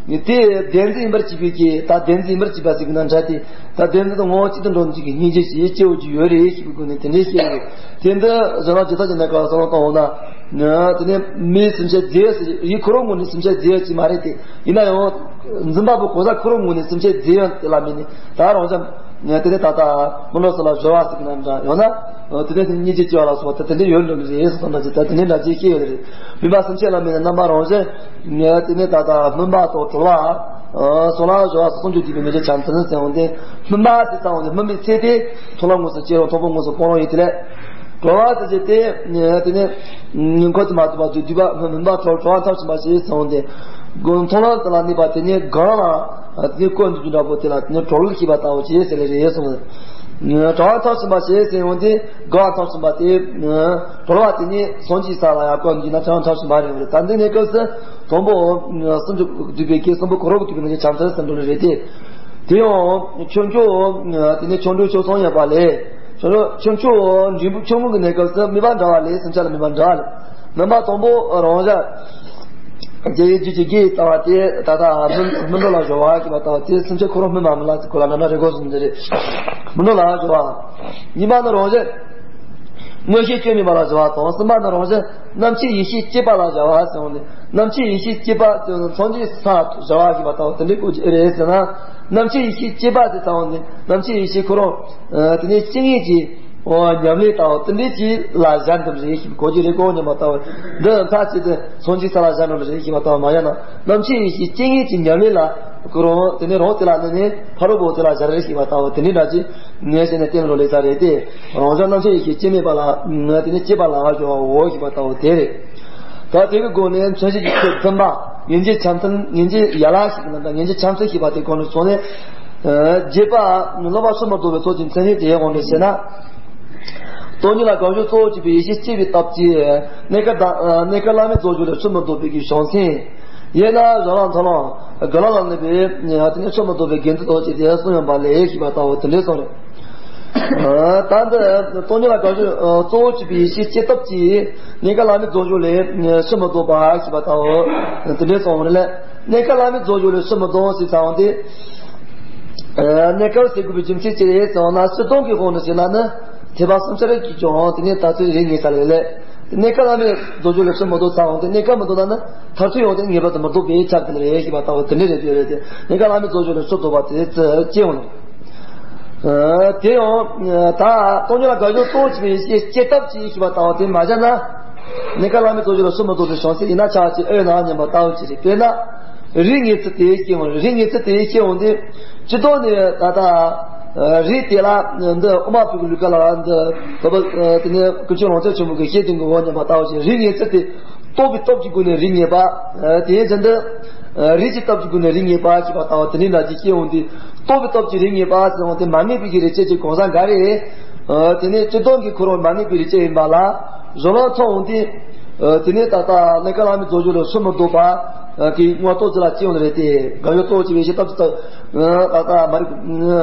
དེ་བདེན་འཛིན་ཡིན་པར་བྱེད་པའི་གི་ད་བདེན་འཛིན་ཡིན་པར་བྱེད་པ་ཟེར་གི་ན་འདྲ་སྟེ། ད་བདེན་འཛིན་དང་ངོ་བོ་གཅིག་ཏུ་འགྲོ་འདུག་གི་སྙིང་རྗེ་ཞེས་སྐྱེ་བོ་ཅིག་ཡོད་རེད་ཞེས་པའི་སྒོ་ནས་དེ་འདྲའི་བཤད་རེད། དེ་འདི་གཞུང་ལམ་རྗེས་ཐོབ་ཀྱི་གནས་སྐབས་སུ་བསམ་བློ་བཏང་འོང་ན། དེ་ནས་མིའི་སེམས་བསྐྱེད་རྫས་ཟེར་ཡིད་ཁོ་རང་ངོས་ནས་སེམས་བསྐྱེད་རྫས་ཅིག་མ་རེད་དེ། ཡིན་ན་ཡང་། འཛིན་པ་པོ་གོ་ས་ཁོ་རང་ངོས་ནས་སེམས་བསྐྱེད་རྫས་ཡོད་དེ་ལ་དམིགས་ནས་ད་རང་བཞིན། དེ་ནས་ད་ལྟ་སྨིན་གྲོལ་སོགས་ལ་སྦྱོར་བ་ཟེར་གྱི་ན་འདྲ་ཡང་ན། དེ་ནས་སྙིང་རྗེ་སྐྱེ་བ་ལ་སོགས་པ་དེ་དེ་འདྲ་ཡོད་འགྲོ་གི་རེད་ཟེར་སོང་འདྲ་ཅིག་ད་དེ་ནས་འདྲ་ཅིག་སྐྱེ་ཡོད་རེད། དམིགས་པ་སེམས་བསྐྱེད་ལ་དམིགས་ནས་རྣམ་པ་རང་བཞིན། དེ་ནས་ད་ལྟ་སྨིན་པ་དང་གྲོལ་བ། སོགས་ལ་སྦྱོར་བ་སོགས་སུམ་ཅུ་བསྡུས་པའི་སྙིང་རྗེ་བྱང་ཐུན་ཟེར་འོང་དེ། སྨིན་པ་ཟེར་ཙམ་འོང་དེ་སྨིན་པའི་ཚེ་དེ། མཐོང་ལམ་དངོས་སུ་སྐྱེ་རུང་མཐོང་སྤང་དངོས་སུ་སྤོང་རུང་ཡིན་དེ་ལས། གྲོལ་བ་ཟེར་རྒྱུ་དེ། དེ་ནས་ཉིན་འཁོར་དུ་མ་ཐུབ་པ་དུས་དུས་པ་སྨིན་པ་གྲོལ་གྲོལ་བ་མཐར་ཕྱིན་པ་ཞེས་ཟེར་འོང་སྟེ། མཐོང་ལམ་དེ་ལ་གནས་པ་དེ་ཉིད་གང་ལ་དེ་ཉིད་བཀོད་འདུག་རྒྱུ་འདྲ་པོ་དེ་ལ་དེ་ཉིད་གྲོལ་ལུགས་ཤེས་པ་ལྟ་བུ་ཞེས་ཟེར་རེ་རེ་གསུངས། གྲོལ་བ་མཐར་ཕྱིན་པ་ཞེས་ཟེར་འོང་སྟེ་གང་མཐར་ཕྱིན་པ་དེ། གྲོལ་བ་དེ་ཉིད་སངས་རྒྱས་ས་ལ་ཡང་བཀོད་འདུག་ན་གྲོལ་བ་མཐར་ཕྱིན་པ་རེད་འོང་རེད། ད་འདི་གནས་སྐབས་སུ་དང་པོ་སུམ་ཅུ་བསྡུས་པའི་གེགས་གསུམ་པོ་གོ་རབ་ཀྱི་བསྡུས་པའི་ནི་བྱང་ཐུན་ཟེར་འགྲོ་ནི་རེད་དེ། དེ་ཡང་ཆོས་མཆོག་དེ་ནས་ཆོ་འཕྲུལ་མཆོག་གསུམ་ཡོད་པ་ལས། ཆོ་འཕྲུལ་ཆོས་མཆོག་འབྲས་བུ་ཆུང་ངུ་གི་གནས་སྐབས་སུ་དམིགས་པ་འདྲ་བ་ལས་སེམས་བསྐྱེད་ལ་དམིགས་པ་འདྲ་བ་ལས། རྣམ་པ་དང་པོ་རང་བཞིན། རྒྱལ་བའི་རྒྱུད་ཀྱི་དགེ་ལྟ་བ་དེ་ད་ལྟ་སྨིན་སྨིན་གྲོལ་ལ་སྦྱོར་བ་ཞེས་པ་ལྟ་བུ་དེ་སེམས་བསྐྱེད་ཁོ་རང་སྨིན་མ་སྨིན་ལ་གོ་ལ་ན་ན་རེ་གོ་སུ་འདི་རེད། སྨིན་གྲོལ་ལ་སྦྱོར་བ། གཉིས་པ་ནི་རང་བཞིན། མངོན་ཤེས་སྐྱོན་མེད་པ་ལ་སྦྱོར་བ་དང་། གསུམ་པ་ནི་རང་བཞིན་རྣམ་མཁྱེན་ཡེ་ཤེས་སྐྱེས་པ་ལ་སྦྱོར་བ་ཟེར་བ་ནི། རྣམ་མཁྱེན་ཡེ་ཤེས་སྐྱེས་པ་དེ་སངས་རྒྱས་ས་ལ་སྦྱོར་བ་ཞེས་པ་ལྟ་བུ་དེ་འདྲའི་སྐོར་གྱི་ཨེ་རེད་ཟེར་ན། རྣམ་མཁྱེན་ཡེ་ཤེས་སྐྱེས་པ་དེ་ལྟ་བུ་ནི་རྣམ་མཁྱེན་ཡེ་ཤེས་ཁོ་རང་། དེ་ནས་སྐྱེ་ངེས་ཀྱི། ཨོ། ཉམས་ལེན་ལྟ་བུ་དེ་འདྲའི་ཅིག་ལ་སྦྱར་འདུག་རེད་ཞེས་གོ་རྒྱུ་རེད་གོ་སྙམ་པ་ལྟ་བུ། འདི་མཐའ་གཅིག་ཏུ་སངས་རྒྱས་ས་ལ་སྦྱར་འགྲོ་རེད་ཞེས་པ་ལྟ་བུ་མ་ཡིན་ན། རྣམ་མཁྱེན་ཡེ་ཤེས་སྐྱེ་ངེས་ཀྱི་ཉམས་ལེན་ལ་ཁོ་རང་དེ་ནས་རང་དེ་ལ་གནས་ནས་ཕ་རོལ་པོ་དེ་ལ་སྦྱར་རེད་ཞེས་པ་ལྟ་བུ་དེ་འདྲའི་འདྲ་ཅིག་ངས་བཤད་ནས་བསྟན་འགྲོ་ལེ་ས་རེད་དེ། རང་བཞིན་རྣམ་མཁྱེན་ཡེ་ཤེས་སྐྱེ་མེད་པ་ལ་དེ་ནས་སྐྱེས་པ་ལ་སྦྱོར་བའོ་ཞེས་པ་ལྟ་བུ་དེ་རེད། ད་དེ་གི་སྒོ་ནས་མཚན་གཞི་གི་ཚུལ་བདུན་པ། སྙིང་རྗེ་བྱམས་ཐུན། སྙིང་རྗེ་ཡན་ལག་ཞིག་གི་ནང་ད་སྙིང་རྗེ་བྱམས་ཐུན་ཞེས་པ་དེ་གོང་ནས་སོང་ནས། རྒྱས་པ། སློབ་པ་ཕྱིར་མི་ལྡོག་པའི་ཚོགས་ཀྱི་མཚན་ཉིད་དེ་ཡང་འོང་ནས་ཟེར་ན། སྟོང་ཉིད་ལ་དགག་སྦྱོར་གཙོ་བོ་བྱས་པའི་ཡེ་ཤེས་སྐྱེ་བའི་སྟོབས་ཀྱིས། གནས་སྐབས་དང་གནས་སྐབས་བླ་མེད་རྫོགས་སྦྱོར་ལས་ཕྱིར་མི་ལྡོག་པའི་གི་བྱང་སེམས། ཡང་ན་གཞན་ལ་མཐོང་ལམ་དགེ་ལ་ལ་གནས་པའི་དེ་ནས་ཕྱིར་མི་ལྡོག་པའི་དགེ་འདུན་སྟོབས་ཀྱིས་དེ་གསུངས་ཡོད་པ་ལས་ཞེས་པ་ལྟ་བུ་དེ་འདྲའི་གསུངས་རེད། ད་འདི་སྟོང་ཉིད་ལ་དགག་སྦྱོར་གཙོ་བོ་བྱས་པའི་ཡེ་ཤེས་སྐྱེ་སྟོབས་ཀྱིས་གནས་སྐབས་བླ་མེད་རྫོགས་སྦྱོར་ལས་ཕྱིར་མི་ལྡོག་པ་ཞེས་པ་ལྟ་བུ་དེ་འདྲའི་གསུངས་རེད་ལ། གནས་སྐབས་བླ་མེད་རྫོགས་སྦྱོར་ལས་ཕྱིར་མི་ལྡོག་ཟེར་ཙམ་དེ། གནས་སྐབས་ཟེར་དགོས་པའི་རྒྱུ་མཚན་ཅི་རེད་ཟེར་ན། སྤྱིར་བཏང་གི་དབང་དུ་བྱས་ན་ནི། ཐེག་པ་གསུམ་ཆར་གྱིས་ཀྱང་དེ་ནས་མཐར་ཐུག་རིགས་ངེས་ས་ལས་ལས། གནས་སྐབས་བླ་མེད་རྫོགས་སྦྱོར་ལས་ཕྱིར་མི་ལྡོག་ཙམ་དེ་གནས་སྐབས་མི་ལྡོག་ན་ནི་མཐར་ཐུག་ཡོང་དེ་ངེས་པར་དུ་མི་ལྡོག་པའི་ཆ་དེ་ལ་རེད་ཞེས་པ་ལྟ་བུ་དེ་འདྲ་རེད་དེ་རེད་དེ། གནས་སྐབས་བླ་མེད་རྫོགས་སྦྱོར་ལས་ཕྱིར་ལྡོག་པ་དེ་ཙི་སྐྱེ་འོང་། དེ་ཡང་ད་སྟོང་ཉིད་ལ་དགག་སྦྱོར་གཙོ་བོ་བྱས་པའི་ཡེ་ཤེས་སྐྱེ་སྟོབས་ཀྱིས་ཞེས་པ་ལྟ་བུ་དེ་མ་སྦྱར་ན། གནས་སྐབས་བླ་མེད་རྫོགས་སྦྱོར་ལས་ཕྱིར་མི་ལྡོག་པའི་བྱང་སེམས་ཡིན་ན་ཆ་ཅིག་ཨེ་ཡོད་ན་སྙམ་པ་ལྟ་བུ་ཅིག་རེད། དཔེར་ན། རིགས་ངེས་ཚུལ་དེ་སྐྱེ་འོང་། རིགས་ངེས་ཚུལ་དེ་སྐྱེ་འོང་དུས། སྤྱིར་བཏང་ནས་ད་ལྟ་རིགས་དེ་ལ་འདི་དབུ་མ་པའི་ལུགས་ཀ་ལ་འདི་བོད་པ་དེ་ནས་ཀུན་མཁྱེན་རོང་ཚེ་ཆེན་པོ་གིས་བཤད་དོན་གྱི་འོག་ཉམས་པ་ལྟ་བུ་ཞིག་རིགས་ངེས་ཚུལ་དེ་རྟོགས་པའི་སྟོབས་ཀྱི་སྒོ་ནས་རིགས་ངེས་པ། དེའི་རྗེས་འདི་རིགས་ཀྱི་སྟོབས་ཀྱི་སྒོ་ནས་རིགས་ངེས་པ་ཞེས་པ་ལྟ་བུ་དེ་འདྲའི་འདྲ་ཅིག་སྐྱེ་འོང་དུས། རྟོགས་པའི་སྟོབས་ཀྱི་རིགས་ངེས་པ་ཟེར་འོང་དུས་མ་ངེས་པའི་གི་རིགས་ཅན་གྱི་གང་ཟག་འགའ་རེ། དེ་ནས་སྤྱིར་བཏང་གི་ཁོ་རང་མ་ངེས་པའི་རིགས་ཅན་ཡིན་པ་ལ་གཞུང་ལམ་མཐོང་འོང་དུས། དེ་ནས་ད་ལྟ་གནས་སྐབས་བླ་མེད་རྫོགས་སྦྱོར་ལ་སོ་མི་ལྡོག་པ་གི་དངོས་སྟོབས་ཅིག་ལ་སྐྱེ་ཡོང་རེད་དེ། གང་ཡོད་གཙོ་བོ་བྱས་པའི་ཡེ་ཤེས་སྟོབས་ཀྱིས་ད་ལྟ་མ་རིག་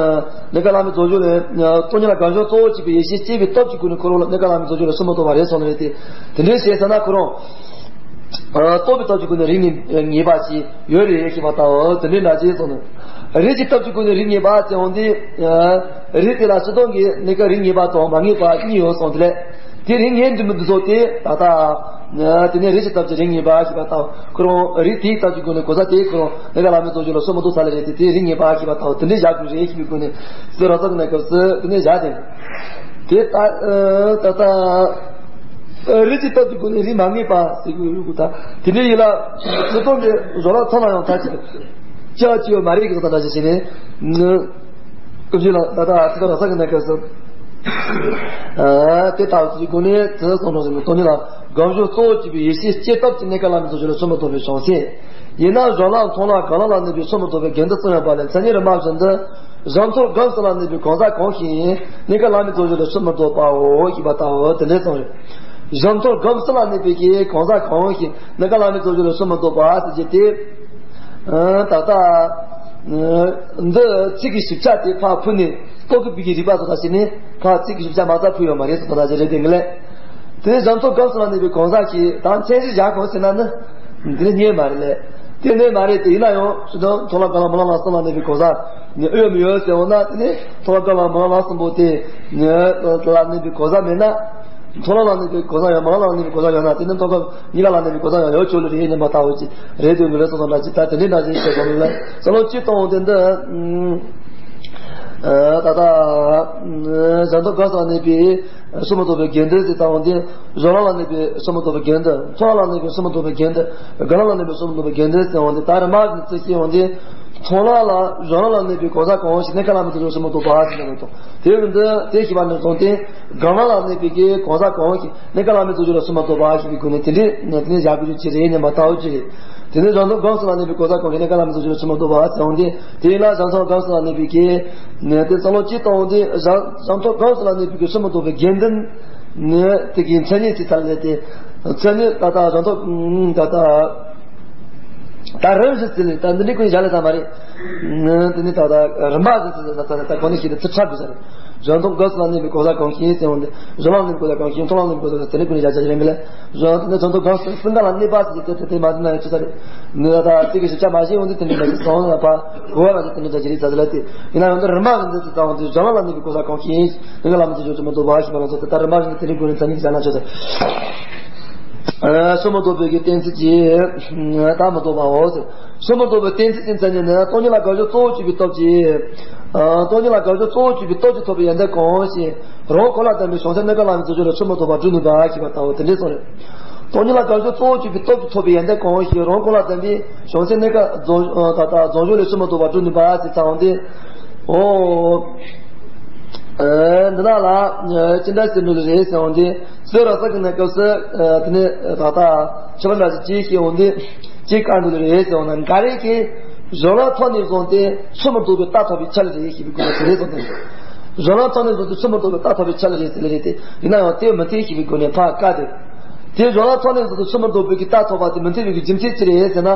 གནས་སྐབས་བླ་མེད་རྫོགས་སྦྱོར་ལ་སྟོང་ཉིད་ལ་གང་བྱུང་གཙོ་བོ་བྱས་པའི་ཡེ་ཤེས་སྐྱེ་བའི་སྟོབས་ཀྱི་སྒོ་ནས་ཁོ་རང་ལ་གནས་སྐབས་བླ་མེད་རྫོགས་སྦྱོར་ལ་སོ་མི་ལྡོག་པ་རེད་གསུངས་རེད་དེ། དེ་འདྲའི་བཤད་ས་ན་ཁོ་རང་སྟོབས་པའི་སྟོབས་ཀྱི་སྒོ་ནས་རིགས་ངེས་པ་ཞིག་ཡོད་རེད་ཞེས་པ་དང་། དེ་འདྲའི་འདྲ་ཅེས་གསུངས་ནས། རིགས་ཀྱི་སྟོབས་ཀྱི་སྒོ་ནས་རིགས་ངེས་པ་ཟེར་འོང་དུས། རིགས་དེ་ལ་སྤྱིར་བཏང་གི་གནས་སྐབས་རིགས་ངེས་པ་དང་མ་ངེས་པ་གཉིས་ཡོད་གསུངས་དེ་ལས། དེ་རིགས་ངེས་འདུག་མི་འདུག་སོགས་དེ་ད་ལྟ། དེ་ནས་རིགས་ཀྱི་སྟོབས་ཀྱིས་རིགས་ངེས་པ་ཞེས་པ་དང་། ཁོ་རང་རིགས་དེའི་སྟོབས་ཀྱི་སྒོ་ནས་གོ་ས་དེ་ཁོ་རང་གནས་སྐབས་བླ་མེད་རྫོགས་སྦྱོར་ལ་སོ་མི་ལྡོག་ས་ལ་རེད་དེ། དེ་རིགས་ངེས་པ་ཞེས་པ་དང་། དེ་འདྲའི་བཞག་དགོས་རེད་ཞེས་པའི་སྒོ་ནས་སྤྱི་ར་ས་གི་གནས་སྐབས་སུ་དེ་འདྲའི་བཞག་དེ། དེ་ད་ད་ལྟ། རིགས་ཀྱི་སྟོབས་ཀྱི་སྒོ་ནས་རིགས་མ་ངེས་པ་ཟེར་དགོས་ཡོད་གི་ད། དེ་འདྲའི་ཡིན་ལ། སྤྱིར་བཏང་གི་གཞུང་ལུགས་ཐོག་ལ་ཡང་ད་ཅིག་ཅི་ཡང་ཅི་ཡོད་མ་རེད་གི་ད་ལྟ་ཅི་བྱས་ནས། ཀུན་གཞི་ལ་ད་ལྟ་ཚིག་ར་ས་གི་གནས་སྐབས་སུ། དེ་ལྟ་བུ་ཀྱི་སྒོ་ནས་དེ་སོང་ནོ་ཟེར་ནས་སྟོང་ཉིད་ལ་གང་བྱུང་གཙོ་བོ་བྱས་པའི་ཡེ་ཤེས་སྐྱེ་སྟོབས་ཀྱིས་གནས་སྐབས་བླ་མེད་རྫོགས་སྦྱོར་ལ་སོ་མི་ལྡོག་པའི་བྱང་སེམས། ཡིན་ན་གཞུང་ལམ་མཐོང་ལམ་སྒོམ་ལམ་ལ་གནས་པའི་སོ་མི་ལྡོག་པའི་དགེ་འདུན་གསུམ་ཡོད་པ་ལས། མཚན་ཉིད་རིམ་པ་བཞིན་དུ་གཞུང་མཐོང་སྒོམ་གསུམ་ལ་གནས་པའི་གང་ཟག་གང་ཞིག་གནས་སྐབས་བླ་མེད་རྫོགས་སྦྱོར་ལ་སོ་མི་ལྡོག་པའོ་ཞེས་པ་ལྟ་བུ་དེ་འདྲའི་གསུངས་རེད། གཞུང་མཐོང་སྒོམ་གསུམ་ལ་གནས་པའི་གི་གང་ཟག་གང་ཞིག་གནས་སྐབས་བླ་མེད་རྫོགས་སྦྱོར་ལ་སོ་མི་ལྡོག་པ་ཟེར་གྱི་དེ། ད་ལྟ། འདི་ཚིག་གི་ཞིབ་ཆ་དེ་ཕར་ཕུལ་ནས་རྟོག་གེ་བོད་ཀྱི་རིག་པ་སོགས་དང་བྱས་ནས་ཕར་ཚིག་གི་ཞིབ་ཆ་མ་རྩ་ཕུལ་ཡོད་མ་རེད་ཟེར་ད་ལྟ་ཅི་རེད་དེ་ངས་ལས། དེ་ནས་གཞུང་མཐོང་སྒོམ་གསུམ་ལ་གནས་པའི་གང་ཟག་གིས་ད་མཚན་གཞི་བཞག་གོ་ཟེར་ན་ནི། འདི་ནི་རྙེད་མ་རེད་ལས། དེ་ནི་མ་རེད་དེ་ཡིན་ན་ཡང་སྤྱིར་བཏང་མཐོང་ལམ་སྒོམ་ལམ་སྨོན་ལམ་གསུམ་ལ་གནས་པའི་གང་ཟག་ནི་ཨེ་ཡོད་མི་ཡོད་ཟེར་འོང་ན། དེ་ནི་མཐོང་ལམ་སྒོམ་ལམ་སྨོན་ལམ་གསུམ་པོ་དེ་ནི་ལ་གནས་པའི་གང་ཟག་མེད་ན། མཐོང་ལམ་ལ་གནས་པའི་གང་ཟག་ཡང་སྨོན་ལམ་ལ་གནས་པའི་གང་ཟག་ཡང་ན། དེ་ནི་མཐོང་སྒོམ་གཉིས་ཀ་ལ་གནས་པའི་གང་ཟག་ཡང་ཡོད་ཆོག་ལེ་རེད་སྙམ་པ་ལྟ་བུ་ཅིག་རེད་འདུག་མི་རེད་སོགས་དང་འདྲ་ཅིག་ད་དེ་འདྲའི་འདྲ་ཅིག་བྱེད་དགོས་ལ། ས་ལོ་གཅིག་གཏོང་དེ་འདི། ད་ལྟ་གཞུང་མཐོང་སྒོམ་གསུམ་ལ་གནས་པའི་སོ་མི་ལྡོག་པའི་དགེ་འདུན་ཟེར་ཙམ་དེ། གཞུང་ལམ་ལ་གནས་པའི་སོ་མི་ལྡོག་པའི་དགེ་འདུན། མཐོང་ལམ་ལ་གནས་པའི་སོ་མི་ལྡོག་པའི་དགེ་འདུན། སྒོམ་ལམ་ལ་གནས་པའི་སོ་མི་ལྡོག་པའི་དགེ་འདུན་ཟེར་འོང་དེ། ད་རིམ་པ་བཞིན་དུ་ཤེས་འོང་དེ། མཐོང་ལམ་ལ་གཞུང་ལམ་ལ་གནས་པའི་གང་ཟག་གང་ཞིག་གནས་སྐབས་བླ་མེད་རྫོགས་སྦྱོར་ལ་སོ་མི་ལྡོག་པ་ཟེར་འདུག་མི་འདུག་དེ་བཞིན་དུ་དེ་ཤེས་པ་ནས་བཟུང་སྟེ། སྒོམ་ལམ་ལ་གནས་པའི་གི་གང་ཟག་གང་ཞིག་གནས་སྐབས་བླ་མེད་རྫོགས་སྦྱོར་ལ་སོ་མི་ལྡོག་པ་ཞེས་པའི་སྒོ་ནས་དེ་འདྲའི་ནས་དེ་ནས་བཞག་དགོས་རྒྱུ་ཅི་རེད་སྙམ་པ་ལྟ་བུ་ཅི་རེད། དེ་ནས་གཞུང་མཐོང་སྒོམ་གསུམ་ལ་གནས་པའི་གང་ཟག་གང་ཞིག་གནས་སྐབས་བླ་མེད་རྫོགས་སྦྱོར་ལ་སོ་མི་ལྡོག་པ་ཟེར་འོང་དེ། དེ་ཡིན་ན་གཞུང་མཐོང་སྒོམ་གསུམ་ལ་གནས་པའི་གི་ནས་དེ་ས་ལོ་གཅིག་གཏོང་དེ། གཞུང་མཐོང་སྒོམ་གསུམ་ལ་གནས་པའི་གི་སོ་མི་ལྡོག་པའི་དགེ་འདུན་ནས་དེ་གི་མཚན་ཉིད་ཅིག་ཐལ་ལེ་དེ། མཚན་ཉིད་ད་ལྟ་གཞུང་མཐོང་ད་ལྟ། ད་རིམ་བཞིན་ཟེར་ནས་ད་འདི་འདྲའི་ཀུན་བཞག་ལས་ད་མ་རེད། དེ་ནི་ད་ལྟ་རིམ་པ་བཞིན་ཟེར་ད་ད་ད་གོ་ནས་ཤེས་ཏེ་ཚིག་ཁྲ་དགོས་ས་རེད། གཞུང་མཐོང་སྒོམ་གསུམ་ལ་གནས་པའི་གང་ཟག་གང་ཞིག་ཟེར་འོང་དེ། གཞུང་ལམ་གནས་པའི་གང་ཟག་གང་ཞིག་མཐོང་ལམ་གནས་པའི་གང་ཟག་དེ་འདྲའི་ཀུན་བཞག་བྱ་རིམ་པ་ལས། གཞུང་དེ་ནི་གཞུང་མཐོང་སྒོམ་གསུམ་གསུམ་ཀ་ལ་གནས་པ་ཟེར་དེ་དེ་མ་ཟིན་ན་ཡང་ཆོག་ས་རེད། ནི་ད་ལྟ་དེ་གི་ཞིབ་ཆ་མ་ཤེས་འོང་དེ་དེ་འདྲའི་མ་ཟིན་སོང་ན་ཕ་གོ་བ་ལ་དེ་འདྲའི་བྱ་རིམ་ཟ་ཟ་ལ་དེ། ཡིན་ན་ཡང་འདི་རིམ་པ་བཞིན་དུ་ཟེར་ཙམ་དེ་གཞུང་ལམ་ལ་གནས་པའི་གང་ཟག་གང་ཞིག་གནས་སྐབས་བླ་མེད་རྫོགས་སྦྱོར་ལ་སོ་མི་ལྡོག་པ་ཞེས་པ་ལ་སོགས་ཏེ། ད་རིམ་པ་བཞིན་དུ་དེ་འདྲའི་སྒོ་ནས་མཚན་ཉིད་བཞག་ན་ཆོག་ས་རེད། ཨ། སོ་མི་ལྡོག་པའི་གི་གཏན་ཚིགས་ཀྱིས་ད་མི་ལྡོག་པའོ་ཟེར། སོ་མི་ལྡོག་པའི་གཏན་ཚིགས་ཀྱི་མཚན་ཉིད་ནི། སྟོང་ཉིད་ལ་དགག་བྱ་གཙོ་བོ་བྱས་པའི་སྟོབས་ཀྱིས། ཨ། སྟོང་ཉིད་ལ་དགག་བྱ་གཙོ་བོ་བྱས་པའི་སྟོབས་ཀྱིས་ཐོབ་པའི་ཡོན་ཏན་གང་ཞིག་རང་ཁོ་ན་ལ་ལྡན་པའི་བྱང་སེམས་གནས་སྐབས་བླ་མེད་རྫོགས་སྦྱོར་ལ་སོ་མི་ལྡོག་པར་གྲུབ་ནུས་པ་ཞེས་པ་ལྟ་བུ་དེ་འདྲའི་གསུངས་རེད། སྟོང་ཉིད་ལ་དགག་བྱ་གཙོ་བོ་བྱས་པའི་སྟོབས་ཀྱིས་ཐོབ་པའི་ཡོན་ཏན་གང་ཞིག་རང་ཁོ་ན་ལ་ལྡན་པའི་བྱང་སེམས་གནས་སྐབས་རྫོགས་ད་ལྟ་རྫོགས་སྦྱོར་ལ་སོ་མི་ལྡོག་པར་གྲུབ་ནུས་པ་ཞེས་ཚང་བ་འདི། ཨོ། ཨ། འདི་ན་ལ་ཅི་འདྲ་ཞིག་འགྲོ་གི་རེད་ཟེར་བ་འདི། སྤྱི་ར་ས་གི་གནས་སྐབས་སུ། ཨ། དེ་ནས་ད་ལྟ་ཆོས་པ་འདྲ་ཞིག་ཅིག་ཤེས་འོང་དུས་ཅིག་བཀག་འགྲོ་གི་རེད་ཟེར་བ་ན། འགའ་རེ་གིས་གཞུང་ལམ་ཐོག་ནས་བཟུང་སྟེ་སོ་མི་ལྡོག་པའི་རྟགས་ཐོབ་པའི་ཆ་ལ་རེད་ཞེས་པའི་སྐོར་ལ་དེ་རེད་གསུངས་ཏེ། གཞུང་ལམ་ཐོག་ནས་བཟུང་སྟེ་སོ་མི་ལྡོག་པའི་རྟགས་ཐོབ་པའི་ཆ་ལ་རེད་ཟེར་ལེ་རེད་དེ། ཡིན་ན་ཡང་དེ་མི་འཐད་ཞེས་པའི་སྒོ་ནས་ཕར་བཀག་སྟེ། དེ་གཞུང་ལམ་ཐོག་ནས་བཟུང་སྟེ་སོ་མི་ལྡོག་པའི་གི་རྟགས་ཐོབ་པ་དེ་མི་འཐད་པའི་གི་རྒྱུ་མཚན་ཅི་རེད་ཟེར་ན།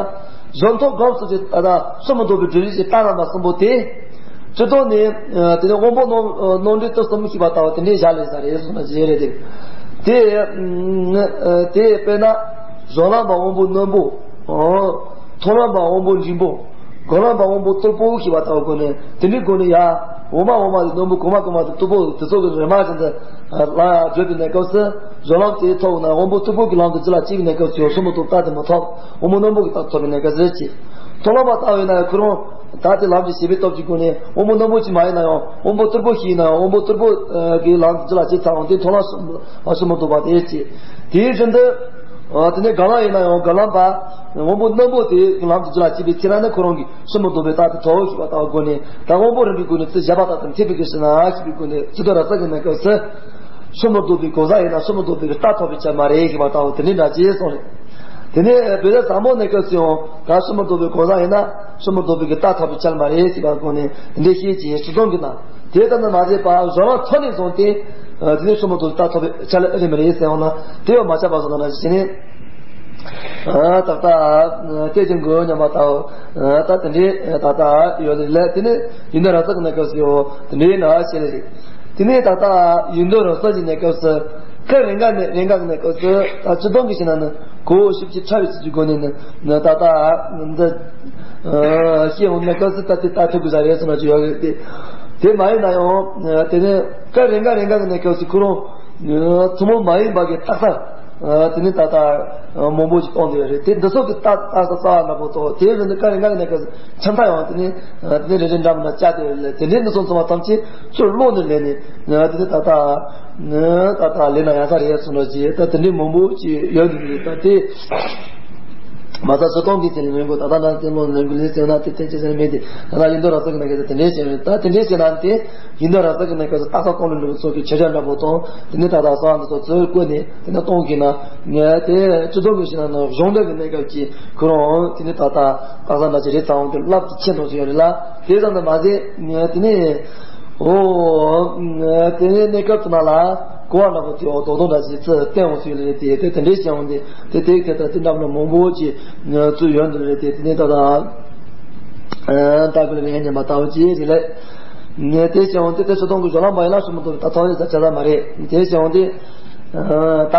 གཞུང་མཐོང་སྒོམ་གསུམ་གྱིས་ད་ལྟ་སོ་མི་ལྡོག་པའི་སྒྲུབ་བྱེད་ཀྱི་རྟགས་རྣམ་པ་གསུམ་པོ་དེ། སྤྱིར་བཏང་ནས། ཨ། དེ་ནས་དབང་པོ་རྣམ་རྣམ་འགྲེལ་དུ་གསུམ་ཞེས་པ་ལྟ་བུ་དེ་འདྲའི་བཞག་ལས་ས་རེད་གསུངས་ན་བཞེད་རེད་དེ། དེ། ཨ། དེ་དཔེར་ན། གཞུང་ལམ་པ་དབང་པོ་རྣོན་པོ། ཨོ། མཐོང་ལམ་པ་དབང་པོ་འཇིགས་པོ། སྒོམ་ལམ་པ་དབང་པོ་རྟུལ་པོ་ཞེས་པ་ལྟ་བུ་སྒོ་ནས་དེ་འདྲའི་སྒོ་ནས་ཡ། འོག་མ་འོག་མ་དེ་རྣོན་པོ། གོང་མ་གོང་མ་དེ་རྟུལ་པོ། དེ་ཚོ་གི་རེ་མ་བཞིན་དུ་ལ་བགྲོད་པའི་གནས་སྐབས་སུ། གཞུང་ལམ་དེ་ཐོབ་ན་དབང་པོ་རྟུལ་པོ་གི་ལམ་དུ་རྒྱུད་ལ་སྐྱེས་པའི་གནས་སྐབས་སུ་སོ་མི་ལྡོག་རྟགས་དེ་མི་ཐོབ། དབང་པོ་རྣོན་པོ་གི་རྟགས་ཐོབ་པའི་གནས་སྐབས་སུ་ཅི། མཐོང་ལམ་པ་ལྟ་བས་ན་ཡང་ཁོ་རང་ད་དེ་ལམ་གྱི་བྱེད་པའི་སྟོབས་ཀྱི་སྒོ་ནས་དབང་པོ་རྣོན་པོ་ཅིག་མ་ཡིན་ན་ཡང་། དབང་པོ་རྟུལ་པོ་ཞིག་ཡིན་ན་ཡང་། དབང་པོ་རྟུལ་པོ་གི་ལམ་དུ་རྒྱུད་ལ་སྐྱེས་ཚར་འོང་དུས་མཐོང་ལམ་སོ་མི་ལྡོག་པ་དེ་ཅི། དེ་བཞིན་དུ། ཨ། དེ་ནས་སྒོམ་ལམ་ཡིན་ན་ཡང་སྒོམ་ལམ་པ་དབང་པོ་རྣོན་པོ་དེ་ལམ་དུ་རྒྱུད་ལ་སྐྱེས་པའི་ཚེ་ན་ནི་ཁོ་རང་གི་སོ་མི་ལྡོག་པའི་རྟགས་དེ་ཐོབ་ཞེས་པ་ལྟ་བུ་སྒོ་ནས། ད་དབང་པོ་རིམ་པའི་སྒོ་ནས་ཚུར་བཞག་པ་དང་དེ་མཐུན་པའི་གི་ཕྱིར་ན་ཞེས་པའི་སྒོ་ནས། སྤྱི་ལྡོག་ར་ས་གི་གནས་སྐབས་སུ། སོ་མི་ལྡོག་པའི་གང་ཟག་ཡིན་ན་སོ་མི་ལྡོག་པའི་གི་རྟགས་ཐོབ་པའི་ཕྱིར་མ་རེད་ཞེས་པ་ལྟ་བུ་དེ་འདྲའི་འདྲ་ཅེས་གསུངས་རེད། དེ་ནས་བོད་ཟླ་ཟབ་མོ་གནས་སྐབས་སུ་ཡང་ད་སོ་མི་ལྡོག་པའི་གང་ཟག་ཡིན་ན་སོ་མི་ལྡོག་པའི་གི་རྟགས་ཐོབ་པའི་ཕྱིར་མ་རེད་ཞེས་པ་སྒོ་ནས་དེ་འདྲའི་ཤེས་ཀྱི་སྤྱི་ལྡོག་གི་ན། དེ་ལྟར་ན་མ་བྱས་པ་གཞུང་ལམ་ཐོག་ནས་བཟུང་སྟེ། དེ་ནས་སྲུ་མོ་དེ་རྟགས་ཐོབ་པའི་ཆ་ལ་ཨེ་རེད་མི་རེད་ཟེར་ཡོང་ན་དེ་ཡང་མ་ཆགས་པ་བཟོ་ན་ཞེས་ནས། ད་ལྟ་དེ་ཅན་གོ་སྙམ་པ་ལྟ་བུ། ད་དེ་འདྲའི་ད་ལྟ་ཡོད་ལ་དེ་ནས་ཡུལ་འདི་རང་ས་གི་གནས་སྐབས་སུ་ཡོད་དེ་འདྲའི་ན་ཞེས་ལ་རེད། དེ་ནས་ད་ལྟ་ཡུལ་འདི་རང་ས་གི་གནས་སྐབས་སུ་ཁ་རེ་འགའ་ནས་རེ་འགའ་གི་གནས་སྐབས་སུ་ད་སྤྱི་སྟོང་གི་ཞིག་ན་ནི་གོ་ཞིབ་ཀྱི་ཕྲ་བའི་ཚུལ་གྱི་སྒོ་ནས་ནི་ད་ལྟ་འདི་ཤེས་འོང་གནས་སྐབས་སུ་ད་དེ་ལྟ་ཐུབ་དགོས་ས་རེད་ཟེར་ན་ཅི་ཡོད་རེད་དེ། དེ་མ་ཡིན་ན་ཡང་དེ་ནས་ཁ་རེ་འགའ་རེ་འགའ་གི་གནས་སྐབས་སུ་ཁོ་རང་ཐུན་མོང་མ་ཡིན་པ་གི་རྟགས་གསལ། དེ་ནི་ད་ལྟ་མང་པོ་ཞིག་སྟོན་དེ་རེད། དེ་འདི་ཚོ་གི་རྟགས་རྟགས་གསལ་རྩ་བ་ནག་པོ་ཐོག་དེའི་རིང་དུ་ཀ་རི་ང་གི་གནས་སྐབས་ཆ་མཐའ་ཡང་དེ་ནི་དེ་ནི་རེ་རེ་འདྲ་མི་འདྲ་བཅའ་དེ་རེད། དེ་འདྲའི་འདི་ཚོ་ཚང་མ་ཐམས་ཅད་ཚུར་ཀློག་ནས་ལེན་ནས་དེ་ནི་ད་ལྟ་ནི་ད་ལྟ་ལེན་ན་ཡག་ས་རེད་གསུངས་རོགས་གྱིས། ད་དེ་འདྲའི་མང་པོ་ཞིག་ཡོད་འདུག་རེད། ད་དེ་མ་རྩ་སྤྱི་སྟོང་གི་ཚེ་ནས་ལེན་དགོས། ད་ལྟ་ན་བསྟན་ལོ་ལེན་དགོས་ལེན་ཟེར་ན་དེ་ཐེན་ཅི་ཟེར་མེད་དེ། ད་ལྟ་ཡིན་དོ་ར་ཚོ་གི་ན་གི་དེ་འདྲའི་བྱས་ཡོད། ད་དེ་འདྲའི་བྱས་ན་དེ། ཡིན་ད་ར་ས་གི་གནས་སྐབས་སུ་རྟགས་གསལ་སྟོང་ལས་འགྲུབ་པ་སོགས་ཀྱི་ཁྱད་ཆོས་འདྲ་པོ་དང་དེ་ནས་ད་ལྟ་གསང་བ་འདི་ཚོ་ཚུར་བཀོད་ནས་དེ་ནས་གཏོང་གི་ན་ངས་དེ་སྤྱི་ཚོགས་ཀྱི་ཞིག་ན་ནི་གཞུང་འདྲ་གི་གནས་སྐབས་ཀྱི་ཁོ་རང་དེ་ནས་ད་ལྟ་རྟགས་གསལ་འདྲ་ཅིག་རེད་ཙང་དེ་རླབས་ཀྱི་ཆེ་འགྲོ་ཚུལ་ཡོད་རེད་ལ། དེ་ཙམ་དུ་མ་ཟད་དེ་ནས་ཨོ་དེ་ནས་གནས་སྐབས་དུ་ན་ལ་གོ་བ་འདྲ་པོ་དེ་འོ་རྡོག་རྡོག་འདྲ་ཞིག་ཚུར་བསྟན་འོང་ཚུལ་ཡོད་རེད། དེ་དེ་དེ་འདྲའི་བྱས་འོང་དེ་དེ་དེ་དེ་ལྟར་དེ་འདྲ་མི་མང་པོ་ཅིག་ཚུར་ཡོད་འདུག་རེད། དེ་དེ་ནས་ད་ལྟ། ཨ་ད་གུ་ལ་ཡང་ཉན་པ་ལྟ་བུ་ཅི་རེད་ལས། ངས་དེ་བྱས་འོང་དེ་དེ་སྤྱི་སྟོང་གི་སྦྱོར་ལམ་པ་ཡིན་ན་སྲུ་མོ་དེ་ད་ཐོག་ཡོད་ས་ཆ་ས་མ་རེད། དེ་བྱས་འོང་དེ། ད་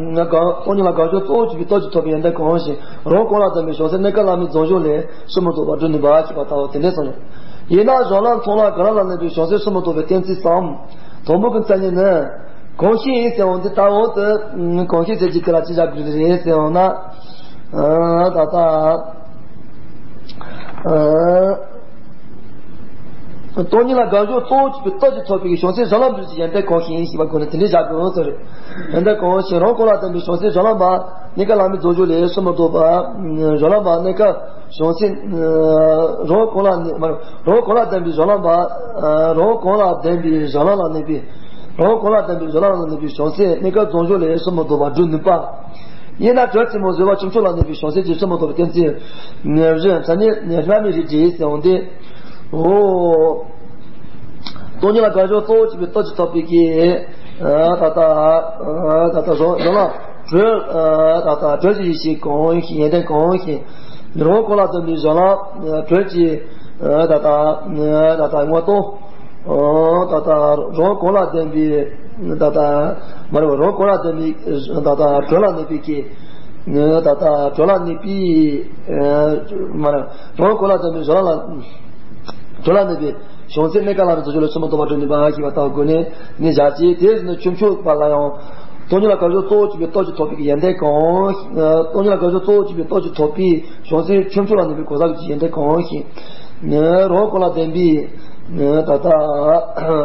ང་གང་སྟོང་ཉིད་ལ་དགག་སྦྱོར་གཙོ་བོ་གཅིག་པའི་སྟོབས་ཀྱིས་ཐོབ་པའི་ཡོན་ཏན་གང་ཞིག་རང་གང་ལ་ལྡན་པའི་བྱང་སེམས་གནས་སྐབས་བླ་མེད་རྫོགས་སྦྱོར་ལས་སྲུ་མོ་དེ་བ་སྒྲུབ་ནུས་པ་ཞེས་པ་ལྟ་བུ་དེ་འདྲས་གསུངས་ཡོད། ཡིན་ན་སྦྱོར་ལམ་ཚོགས་ལམ་ག་ར་ལ་གནས་པའི་བྱང་སེམས་སྲུ་མོ་དེ་བའི་གཏན་ཚིགས་སམ། དང་པོ་གི་མཚན་ཉིད་ནི། གང་ཞིག་ཡིན་ཟེར་འོང་དེ་ལྟ་བུ་དེ། གང་ཞིག་ཟེར་གྱི་དེ་ལ་ཅི་བཞག་དགོས་རེད་ཟེར་འོང་ན། ད་ལྟ། སྟོང་ཉིད་ལ་དགག་སྦྱོར་གཙོ་བོ་གཅིག་པའི་སྟོབས་ཀྱིས་ཐོབ་པའི་བྱང་སེམས་སྦྱོར་ལམ་སྒྲུབ་ཀྱི་ཡོན་ཏན་གང་ཞིག་ཡིན་ཞེས་པ་སྒོ་ནས་དེ་འདྲའི་བཞག་དགོས་ཟེར། ཡོན་ཏན་གང་ཞིག་རང་གང་ལ་ལྡན་པའི་བྱང་སེམས་སྦྱོར་ལམ་པ་གནས་སྐབས་བླ་མེད་རྫོགས་སྦྱོར་ལས་སྲུ་མོ་དེ་བ། སྦྱོར་ལམ་པ་གནས་སྐབས་བྱང་སེམས། རང་གང་ལ་གནས་མ་རང་གང་ལ་ལྡན་པའི་སྦྱོར་ལམ་པ། རང་གང་ལ་ལྡན་པའི་སྦྱོར་ལམ་ལ་གནས་པའི། རང་གང་ལ་ལྡན་པའི་སྦྱོར་ལམ་ལ་གནས་པའི་བྱང་སེམས་གནས་སྐབས་རྫོགས་སྦྱོར་ལས་སྲུ་མོ་དེ་བ་སྒྲུབ་ནུས་པ། ཡིན་ན་གྲོལ་ཆེན་མོ་བཟོད་པ་ཁྱུ་མཆོག་ལ་གནས་པའི་བྱང་སེམས་ཀྱི་སྲུ་མོ་དེ་བའི་གཏན་ཚིགས། བཞི་མཚན་ཉིད་སྔ་མའི་རིགས་ཀྱིས་ཟེར་འོང་དེ། འོ། སྟོང་ཉིད་ལ་དགག་སྦྱོར་གཙོ་བོ་གཅིག་པའི་སྟོབས་ཀྱིས་ཐོབ་པའི་གི། ད་ལྟ། ད་ལྟ་བཟོ་བཟོ་ལ་གྲོལ། ད་ལྟ་གྲོལ་གྱི་ཡེ་ཤེས་གང་ཞིག་ཡོན་ཏན་གང་ཞིག་རང་གང་ལ་ལྡན་པའི་བཟོ་ལ་གྲོལ་གྱི། ད་ལྟ། ད་ལྟ་ངོ་གདོང་། ད་ལྟ་རང་གང་ལ་ལྡན་པའི། ད་ལྟ་མ་རེད་པ། རང་གང་ལ་ལྡན་པའི་ད་ལྟ་གྲོལ་ལ་གནས་པའི་གི། ད་ལྟ་གྲོལ་ལ་གནས་པའི། མ་རེད། རང་གང་ལ་ལྡན་པའི་བཟོ་ལ། གྲོལ་ལ་གནས་པའི་བྱང་སེམས་གནས་སྐབས་བླ་མེད་རྫོགས་སྦྱོར་ལས་སྲུ་མོ་དེ་བ་སྒྲུབ་ནུས་པ་ཞེས་པ་ལྟ་བུ་སྒོ་ནས་ནི་བཞག་ཅིང་། དེ་བཞིན་དུ་ཁྱུ་མཆོག་པ་ལ་ཡང་། སྟོང་ཉིད་ལ་དགག་སྦྱོར་གཙོ་བོ་གཅིག་པའི་སྟོབས་ཀྱིས་ཐོབ་པའི་ཡོན་ཏན་གང་། སྟོང་ཉིད་ལ་དགག་སྦྱོར་གཙོ་བོ་གཅིག་པའི་སྟོབས་ཀྱིས་ཐོབ་པའི་བྱང་སེམས་ཁྱུ་མཆོག་ལ་གནས་པའི་གོ་ས་ཀྱི་ཡོན་ཏན་གང་ཞིག་རང་གང་ལ་ལྡན་པའི། ད་ལྟ་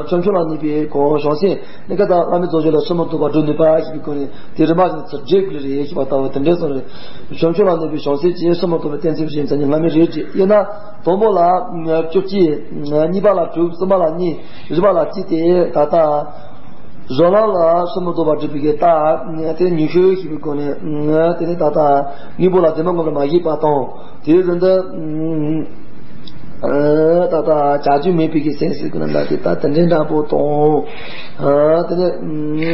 ཁྱུ་མཆོག་ལ་གནས་པའི་གང་བྱང་སེམས་གནས་སྐབས་བླ་མེད་རྫོགས་སྦྱོར་ལས་སྲུ་མོ་དེ་བ་སྒྲུབ་ནུས་པ་ཞེས་པའི་སྒོ་ནས་དེ་རིམ་པ་བཞིན་དུ་འགྲེལ་དགོས་རེད་ཞེས་པ་ལྟ་བུ་དེ་འདྲས་གསུངས་རེད། ཁྱུ་མཆོག་ལ་གནས་པའི་བྱང་སེམས་ཀྱི་སྲུ་མོ་དེ་བའི་གཏན་ཚིགས་བཞི་མཚན་ཉིད་སྔ་མའི་རིགས་ཀྱིས་ཡིན་ན། དང་པོ་ལ་བཅུ་གཅིག་གཉིས་པ་ལ་དྲུག་གསུམ་པ་ལ་གཉིས། བཞི་པ་ལ་གཅིག་སྟེ་ད་ལྟ། བཟོ་ལམ་ལ་སྲུ་མོ་དེ་བ་སྒྲུབ་པའི་གི་རྟགས་དེ་ཉི་ཤུ་ཞེས་པའི་སྒོ་ནས་དེ་ནི་ད་ལྟ་དངོས་པོ་ལ་བདེན་པ་ངོ་མ་མ་ཞིག་པ་དང་དེའི་རིང་དུ་ད་ལྟ་བྱ་རྒྱུ་མེད་པའི་གི་སེམས་ཟེར་དགོས་ན་ད་དེ་ད་དེ་འདྲའི་འདྲ་པོ་དང་དེ་ནི་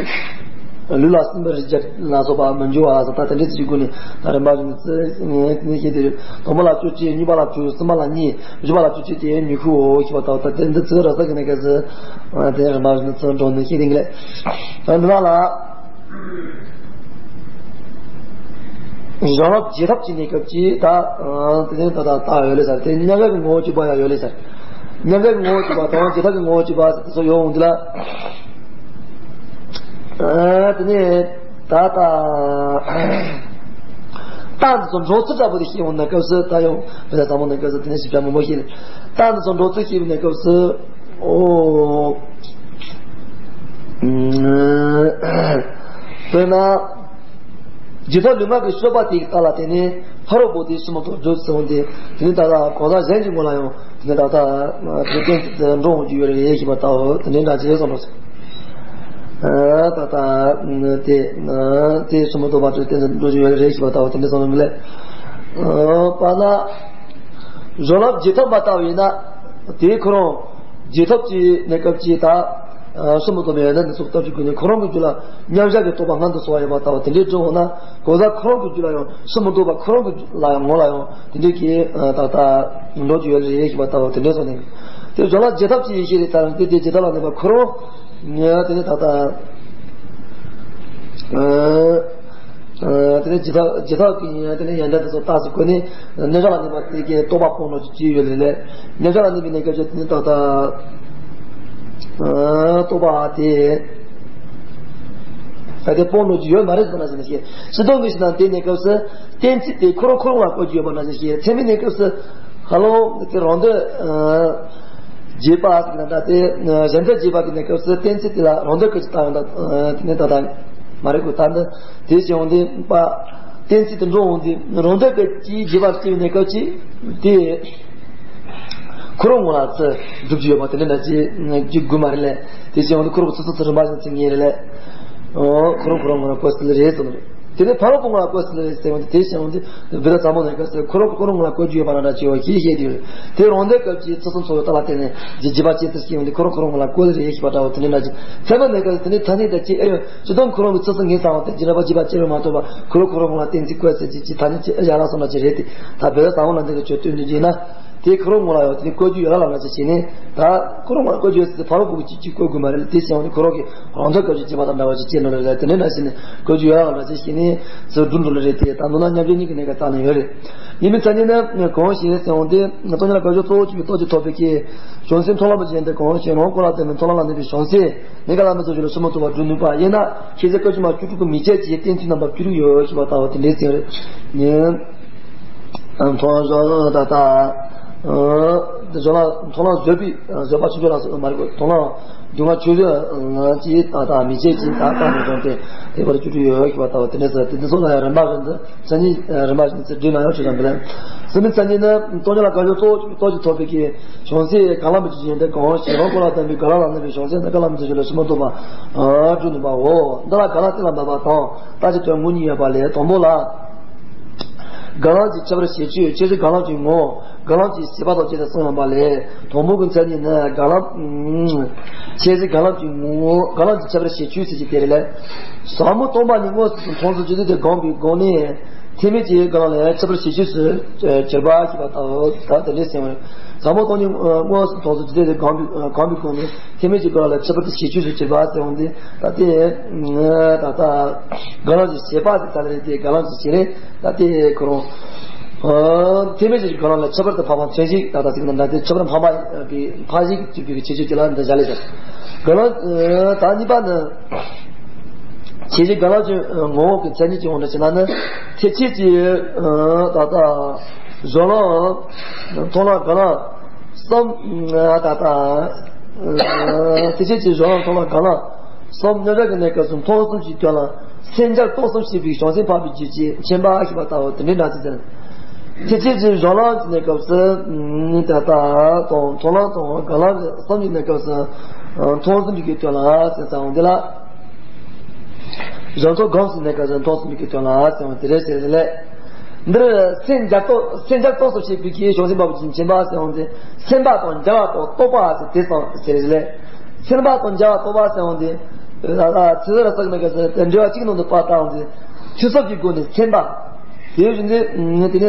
ལུས་ལ་སྲིད་པའི་རིགས་ལ་སོགས་པ་མི་འབྱུང་བ་ཟེར་ད་དེ་འདྲའི་ཚིག་གི་སྒོ་ནས་ད་རིམ་པ་བཞིན་དུ་ནི་བཤད་དེ་དང་པོ་ལ་བཅུ་གཅིག་གཉིས་པ་ལ་དྲུག་གསུམ་པ་ལ་གཉིས། བཞི་པ་ལ་བཅུ་གཅིག་དེ་ཉི་ཤུའོ་ཞེས་པ་ལྟ་བུ་ད་དེ་འདི་ཚིག་ར་ས་གི་ནས་ག་ཟེར། དེ་རིམ་པ་བཞིན་ཚུར་འགྲོ་ནས་ཤེས་ལེ་ལེ། འདི་ན་ལ། གཞུང་ལམ་རྗེས་ཐོབ་ཀྱི་གནས་སྐབས་ཀྱི་ད། དེ་ནས་ད་ད་ད་ཡོད་ལེ་ཟེར། དེ་མྱ་ངན་གྱི་ངོ་བོ་གཅིག་པ་ཡང་ཡོད་ལེ་ཟེར། མྱ་ངན་གྱི་ངོ་བོ་གཅིག་པ་དང་རྗེས་ཐོབ་ཀྱི་ངོ་བོ་གཅིག་པ་ཟེར་དེ་ཚོ་ཡོད་འོང་འདི་ལ། དེ་ནས་ད་ད། རྟགས་འདི་ཚོ་འགྲོ་ཚུལ་འདྲ་པོ་དེ་ཤེས་འོང་ན་སྐབས་སུ་ད་ཡང་བོད་ཟླ་ཚང་མ་ནས་སྐབས་སུ་དེ་ནས་ཞིབ་ཆ་མང་པོ་ཤེས་ལེ། རྟགས་འདི་ཚོ་འགྲོ་ཚུལ་ཤེས་པའི་གནས་སྐབས་སུ། ཨོ། དཔེར་ན། རྗེས་ཐོབ་ལུས་ངག་གི་སྤྱོད་པ་དེའི་རྟགས་ལ་བརྟེན་ནས་ཕ་རོལ་པོ་དེའི་སྲུ་མོ་དེ་བ་སྒྲུབ་ཟེར་འོང་དེ། དེ་ནི་ད་ལྟ་གང་ཟག་གཞན་གྱི་ངོ་ལ་ཡང་དེ་ནི་ད་ལྟ་དེ་གཏན་ཚིགས་འགྲོ་འོང་རྒྱུ་ཡོད་རེད་ཞེས་པ་ལྟ་བུ་དེ་འདྲའི་འདྲ་ཅིག་གསུངས་འགྲོ་ཟེར། ད་ལྟ་དེ་དེའི་སྲུ་མོ་དེ་བ་སྒྲུབ་གཏན་ཚིགས་འགྲོ་རྒྱུ་ཡོད་རེད་ཞེས་པ་ལྟ་བུ་དེ་འདྲ་གསུངས་འདུག་ལེ། དཔེར་ན། གཞུང་ལམ་རྗེས་ཐོབ་མ་ལྟ་བུ་ཡིན་ན། དེའི་ཁོ་རང་རྗེས་ཐོབ་ཀྱི་གནས་སྐབས་ཀྱི་ད། སུ་མི་ལྡོག་པའི་ཡོན་ཏན་དེ་ཚོ་སྟོབས་ཀྱིས་བསྒོས་ནས་ཁོ་རང་གི་རྒྱུད་ལ་མཉམ་བཞག་གི་རྟོགས་པ་སྔོན་དུ་སོང་བ་ཡོད་པ་ལྟ་བུ་དེ་འདྲའི་སྒྲུབ་འོང་ན། གང་ཟག་ཁོ་རང་གི་རྒྱུད་ལ་ཡང་སུ་མི་ལྡོག་པ་ཁོ་རང་གི་རྒྱུད་ལ་ཡང་ངོ་ལ་ཡང་དེ་འདྲའི་གི་ད་ལྟ་འགྲོ་རྒྱུ་ཡོད་རེད་ཞེས་པ་ལྟ་བུ་དེ་འདྲའི་སོང་ནས། དེ་སྦྱོར་ལམ་རྒྱས་ཐབས་ཀྱི་ཡེ་ཤེས་རེད། ད་རུང་དེ་དེ་རྒྱས་ཐབས་ལ་གནས་པ་ཁོ་རང་དེ་ནི་ད་ལྟ། དེ་ནས་ཇི་ལྟར་ཇི་ལྟར་གྱི་ཡིན་ཡང་དེ་ནས་ཡོན་ཏན་དེ་ཚོ་རྟགས་སུ་བཀོད་ནས་རྣལ་འབྱོར་ལ་གནས་པ་དེ་གའི་རྟོགས་པ་སྤོང་ནོ་ཅི་ཡོད་ལས་ལས། རྣལ་འབྱོར་ལ་གནས་པའི་གནས་སྐབས་ཀྱི་དེ་ནས་ཏག་ཏག་རྟོགས་པ་དེ་ག་དེ་སྤོང་ནོ་ཅི་ཡོད་མ་རེད་ཟེར་ན་ཟེར་ན་ཞེས་སྤྱི་ལྡོག་གི་ཕྱི་ནང་དེའི་གནས་སྐབས་སུ་གཏན་ཚིགས་དེ་ཁོ་རང་ཁོ་རང་ལ་བཀོད་རྒྱུ་ཡོད་པ་ན་ཞེས་ཚད་མའི་གནས་སྐབས་སུ་ཧ་ལོ་དེ་རང་འདོད། རྗེས་དཔག་ཟེར་ན་ད་དེ་གཞན་དོན་རྗེས་དཔག་གི་གནས་སྐབས་སུ་གཏན་ཚིགས་དེ་ལ་རང་འདོད་སྐབས་ཀྱི་རྟགས་ཡང་དག་དེ་ནས་ད་ལྟ་མ་རེད་གོ། ད་འདི་དེ་བྱས་འོང་དུས་པ་གཏན་ཚིགས་དེ་འགྲོ་འོང་དུས་རང་འདོད་སྐབས་ཀྱི་རྗེས་དཔག་སྐྱེ་བའི་གནས་སྐབས་ཀྱི་དེ་ཁོ་རང་ངོ་ལ་ཚུར་སྒྲུབ་ཀྱི་ཡོད་པ་དེ་འདྲ་འདྲ་ཅིག་རྒྱུ་དགོས་མ་རེད་ལས། དེ་བྱས་འོང་དུས་ཁོ་རང་ཚུར་ཚུར་ཚུར་རིམ་པ་བཞིན་ཚུར་ངེས་རེད་ལས། ཨོ་ཁོ་རང་ཁོ་རང་ངོ་ལ་བཀོད་སྲིད་རེད་ཟེར་ནས། དེ་ནས་ཕ་རོལ་པོ་ངོ་ལ་བཀོད་ཟེར་ཟེར་བ་དེ་བྱས་འོང་དུས་བི་ད་ཚ་མོ་ནས་བཀོད་ཟེར་ཁོ་རང་ཁོ་རང་ངོ་ལ་བཀོད་རྒྱུ་ཡོད་པ་འདྲ་འདྲ་བྱས་པ་ཞིག་བཤད་དེ་ཡོད་རེད། དེ་རང་འདོད་སྐབས་ཀྱི་ཚུལ་གསུམ་ཚོགས་པའི་རྟགས་ལ་བརྟེན་ནས་རྗེས་རྗེས་དཔག་བྱས་ཏེ་སྐྱེ་འོང་དུས་ཁོ་རང་ཁོ་རང་ངོ་ལ་བཀོད་རེད་ཞེས་པ་འདྲ་བོ་དེ་འདྲ་འདྲ་ཅིག་ཚད་མའི་གནས་སྐབས་དེ་ནི་ཐ་སྙད་དང་བཅས་ཨེ་ཡོད་སྤྱི་སྡོམ་ཁོ་རང་གི་ཚུལ་གསུམ་ངེས་ཚང་བ་དེ་རྗེས་རབས་རྗེས་དཔག་བྱས་རུང་མ་གཏོགས་པ་ཁོ་རང་ཁོ་རང་ངོ་ལ་གཏན་ཚིགས་བཀོད་ཟེར་གྱི་ཅིག་ཐ་སྙད་ཅིག་ཨེ་ཡ་ལ་སོང་ན་ཅིག་རེད་དེ། ད་བོད་ས་འོང་ལ་འདི་གི་ཆོས་སྟོན་ནི་ཡིན་ན། དེ་ཁོ་རང་ངོ་ལ་ཡང་དེ་ནི་བཀོད་རྒྱུ་ཡོད་ལ་ལ་ཅིག་བྱས་ནས་ད་ཁོ་རང་ངོ་ལ་བཀོད་རྒྱུ་ཡོད་ཟེར་ཏེ་ཕ་རོལ་པོ་གི་ཅིག་ཅིག་བཀོད་དགོས་མ་རེད་ལ། དེ་བྱས་འོང་དུས་ཁོ་རང་གི་རང་འདོད་སྐབས་ཀྱི་བྱེད་པ་དང་འདྲ་བ་ཅིག་བྱས་ནོ་ལ་ལ་དེ་འདྲ་འདྲ་བྱས་ནས་བཀོད་རྒྱུ་ཡོད་ལ་ལ་ཅིག་བྱས་ནས་ཚུར་སྒྲུབ་འགྲོ་ལ་རེད་དེ། ད་མདོར་ན་མཉམ་རྗེས་གཉིས་ཀྱི་གནས་སྐབས་རྟགས་ནི་ཡོད་རེད། ཡིན་མིན་ཚ་ཉིད་ནི་གང་ཞེས་ཟེར་འོང་དུས་སྟོང་ཉིད་ལ་དགག་སྦྱོར་གཙོ་བོ་གཅིག་པའི་སྟོབས་ཀྱིས་ཐོབ་པའི་ཀྱི་བྱང་སེམས་མཐོང་ལམ་པ་ཅན་དེ་གང་ཞེས་རང་འཁོར་ལ་བརྟེན་པའི་མཐོང་ལམ་ལ་གནས་པའི་བྱང་སེམས་གནས་སྐབས་ལ་མི་ཚོགས་ཞིང་ལ་སུ་མི་ཚོགས་པར་སྒྲུབ་ནུས་པ་ཡིན་ན། ཁྱད་གཞི་སྐབས་ཕྱི་མ་བཅུ་དྲུག་གི་མིག་བཅད་ཀྱི་གཏན་ཚིགས་རྣམ་པ་བཅུ་དྲུག་ཡོད་ཞེས་པ་ལྟ་བུ་དེ་འདྲའི་ཚིག་རེད། ཉན། མཐོང་ལམ་ད་ལྟ། དེ་སྦྱོར་ལམ་མཐོང་ལམ་བཟོད་པའི་བཟོད་པ་ཆོས་སྦྱོར་ལ་སོགས་པ་མ་རེད་གོ། མཐོང་ལམ་སྡུག་བསྔལ་ཆོས་སྦྱོར་གྱི་ད་ལྟ་མིག་བཅད་ཀྱི་ད་ལྟ་མི་མཐོང་སྟེ་དེ་བར་བཅུ་དྲུག་ཡོད་ཞེས་པ་ལྟ་བུ་དེ་འདྲའི་ཚིག་དེ་འདི་ཚོ་ལ་ཡང་རིམ་པ་བཞིན་དུ། མཚན་ཉིད་རིམ་པ་བཞིན་ཚུལ་བསྒྲིགས་ན་ཡང་ཆོས་ཀྱང་འདི་ལས། སེམས་ནི་མཚན་ཉིད་ནི་སྟོང་ཉིད་ལ་དགག་སྦྱོར་གཙོ་བོ་གཅིག་པའི་སྟོབས་ཀྱིས་ཐོབ་པའི་གི་བྱང་སེམས་གང་ལ་མི་ཚོགས་ཅན་དེ་གང་ཞེས་རང་འཁོར་ལ་བརྟེན་པའི་གང་ལ་གནས་པའི་བྱང་སེམས་ནི་གང་ལ་མི་ཚོགས་ཅན་ལ་སུ་མི་ཚོགས་པ་སྒྲུབ་ནུས་པའོ། འདི་ལ་གང་ལ་གཏན་ལ་འབེབས་པ་དང་རྟགས་ཀྱི་དོན་དངོས་གཉིས་ཡོད་པ་ལས། དང་པོ་ལ། གང་ལ་གྱི་ཁྱད་པར་ཤེས་ཆོས་ཁྱད་གཞི་གང་ལ་གྱི་ངོ་བོ་གང་ལ་གྱི་བྱེད་པ་དང་བཅས་ཏེ་གསུམ་ཡོད་པ་ལས། དང་པོ་གི་མཚན་ཉིད་ནི་གང་ལ། ཁྱད་གཞི་གང་ལ་གྱི་ངོ་བོ་གང་ལ་གྱི་ཁྱད་པར་ཤེས་ཆོས་ཟེར་གྱི་དེ་རེད་ལས། ཟབ་མོ་སྟོང་པ་ཉིད་དངོས་སུ་མཐོང་ཚུལ་ཇི་ལྟར་དེ་སྒོམ་པའི་སྒོ་ནས། ཐེག་དམན་གྱི་གང་ལ་ཁྱད་པར་ཤེས་ཆོས་སུ་གྱུར་པ་ཞེས་པ་ལྟ་བུ་ད་དེ་འདྲས་ཟེར་བ་རེད། ཟབ་མོ་སྟོང་ཉིད་དངོས་སུ་མཐོང་ཚུལ་ཇི་ལྟར་དེ་སྒོམ་པའི་སྒོམ་པའི་སྒོ་ནས་ཐེག་དམན་གྱི་གང་ལ་ཁྱད་པར་དུ་ཤེས་ཆོས་སུ་གྱུར་པ་ཟེར་བ་འདི་ད་ལྟའི་ད་ལྟ་གང་ལ་ཞེས་པ་ཟེར་ས་ལ་རེད་དེ་གང་ལ་ཞེས་བྱས་ནས་ད་ལྟའི་ཁོ་རང་ཐེག་དམན་གྱི་གང་ལ་ཁྱད་པར་དུ་འཕགས་པ་མཚན་གཞི་ད་ལྟ་ཚིག་དང་འདྲ་སྟེ་ཁྱད་པར་འཕགས་པ་གི་འཕགས་གཞི་གི་ཁྱད་ཆོས་ཀྱི་ལ་འདི་བཞག་ལས་ཟེར། གང་ལ་ད་གཉིས་པ་ནི། ཁྱད་གཞི་གང་ལ་གྱི་ངོ་བོ་གི་མཚན་ཉིད་ཀྱི་དབང་དུ་བྱས་ན་ནི། ཐེག་ཆེན་གྱི་ད་ལྟ་སྦྱོར་ལམ་མཐོང་ལམ་གང་ལ་གསུམ་ད་ལྟ། ཐེག་ཆེན་གྱི་སྦྱོར་ལམ་མཐོང་ལམ་གང་ལ་གསུམ་མཉམ་བཞག་གི་གནས་སྐབས་སུ་མཐོང་གསུམ་གྱི་དོན་ལ་སེམས་བྱ་རྟོག་གསུམ་ཤེས་པའི་བྱང་སེམས་འཕགས་པའི་རྒྱུད་ཀྱི་མཁྱེན་པ་ཞེས་པ་ལྟ་བུ་དེ་འདྲའི་འདྲ་ཚིག་ཟེར། ཐེག་ཆེན་གྱི་སྦྱོར་ལམ་གྱི་གནས་སྐབས་སུ་ད་ལྟ་དང་མཐོང་ལམ་དང་གང་ལ་གསུམ་གྱི་གནས་སྐབས་སུ་མཐོང་གསུམ་གྱི་དོན་ལ་ཟེར་ཙམ་འདི་ལ། གཞན་ཚོགས་སྒོམ་ཟེར་ནས་ག་ཚོད་མཐོང་ཟིན་པའི་གི་དོན་ལ་ཟེར་བ་དེ་རེད་ཟེར་ལས། འདིར་སེམས་བྱ་རྟོག་སེམས་བྱ་རྟོག་སོགས་བྱེད་པའི་གི་བྱང་སེམས་འཕགས་པ་ཅན་མཁྱེན་པ་ཟེར་བ་དེ་སེམས་པ་དང་བྱ་བ་དང་རྟོག་པ་ཟེར་དེ་ཙམ་ཟེར་ལས། སེམས་པ་དང་བྱ་བ་རྟོག་པ་ཟེར་བ་དེ། ཚེ་ཟེར་ས་གི་ནང་ག་ཟེར་དེ་འབྲེལ་བ་གཅིག་ནང་དུ་པ་བཏང་སྟེ། འཐུས་སོགས་ཀྱི་སྒོ་ནས་སེམས་པ། དེ་བཞིན་དུ་དེ་ནས་ད་ལྟ།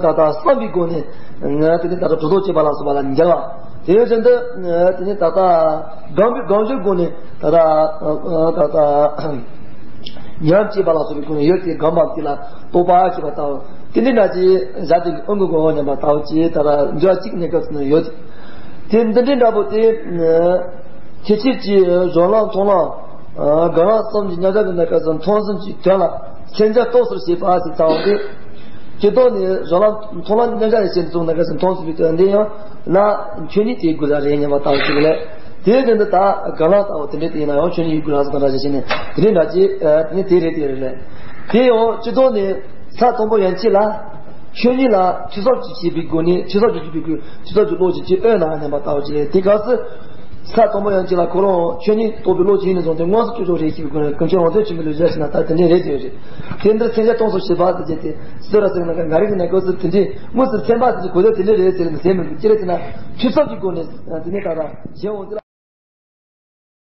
ད་ལྟ་བསམ་པའི་སྒོ་ནས་ང་དེ་ནི་ད་ལྟ་གྲོགས་ཐོག་བཅས་པ་ལ་སོགས་པ་ལ་འགལ་བ། དེ་ཡོད་ཚད་འདི་དེ་ནི་ད་ལྟ་སྒོམ་པའི་སྒོམ་བྱའི་སྒོ་ནས་ད་ལྟ་ད་ལྟ་ཉམས་བཅས་པ་ལ་སོགས་པའི་སྒོ་ནས་ཡོད་དེ་སྒོམ་པ་དེ་ལ་རྟོག་པ་ཞེས་པ་ལྟ་བུ་དེ་འདྲའི་འདྲ་ཅིག་བཞག་དེ་ཨོ་ངོ་གོ་བ་ཉམས་པ་ལྟ་བུ་ཅིག་ད་ལྟ་འགྱུར་བ་གཅིག་གནས་སྐབས་སུ་ཡོད་དེ་འདི་འདྲའི་འདྲ་པོ་དེ་ཐེག་ཆེན་གྱི་སྦྱོར་ལམ་མཐོང་ལམ། གང་ལ་གསུམ་གྱི་མཉམ་བཞག་གི་གནས་སྐབས་སུ་མཐོང་གསུམ་གྱི་དོན་ལ་སེམས་བྱ་རྟོག་སོགས་བྱེད་པ་ཞེས་བྱ་བ་སྟེ། སྤྱིར་བཏང་ནི་སྦྱོར་ལམ་མཐོང་ལམ་མཉམ་བཞག་ཡེ་ཤེས་འདི་ཚོ་གནས་སྐབས་སུ་མཐོང་ཟིན་པའི་དོན་འདི་ཡང་ན་ཆོས་ཉིད་དེའི་སྒོ་ལ་རེད་སྙམ་པ་ལྟ་བུ་ཞིག་ལས། དེའི་དོན་དུ་ད་གང་ལ་ལྟ་བུ་དེ་འདྲའི་དེ་ཡིན་ན་ཡང་ཆོས་ཉིད་ཀྱི་སྒོ་ལ་སོགས་དང་འདྲ་ཞིག་བྱས་ནས་དེ་འདྲའི་འདྲ་ཅིག་ནི་དེ་རེད་དེ་རེད་ལས། དེ་ཡང་སྤྱིར་བཏང་ནི་ས་དང་པོ་ཡན་ཆད་ལ་ཆོས་ཉིད་ལ་འཐུས་སོགས་ཀྱིས་བྱས་པའི་སྒོ་ནས་འཐུས་སོགས་ཀྱིས་བྱས་པའི་སྒོ་འཐུས་སོགས་ཀྱི་བློ་ཞིག་ཅིག་ཨོ་ན་སྙམ་པ་ལྟ་བུ་ཞིག་ལས་དེ་སྐབས་སུ། ས་དང་པོ་ཡང་གཅིག་ལ་ཁོ་རང་ཆོས་ཉིད་རྟོགས་པའི་བློ་ཅིག་ཡིན་ནས་བཟུང་སྟེ་དངོས་སུ་སྐྱོབ་ཆོག་རེད་ཅེས་པའི་སྒོ་ནས་ཀུན་མཁྱེན་རང་བཙན་ཆོས་འཕེལ་ལ་བཞག་ཕྱིན་ན་ད་དེ་འདྲའི་རེད་ཅེས་རེད། དེ་འདིར་མཚན་བྱང་སྟོང་གསུམ་ཞེས་པ་དེ་བརྗོད་དེ་སོ་ར་ཟེར་ན་ག་རེ་ཟེར་ན་སྐབས་སུ་དེ་འདྲའི་དངོས་སུ་མཚན་པ་དེ་གོ་ལེ་དེ་འདྲའི་རེད་ཟེར་ནས་ཟེར་མི་འདུག་ཅི་རེད་ཟེར་ན་ཐོས་བསམ་གྱི་སྒོ་ནས་དེ་ནས་ད་ལྟ་གཞན་འོང་ཚེ།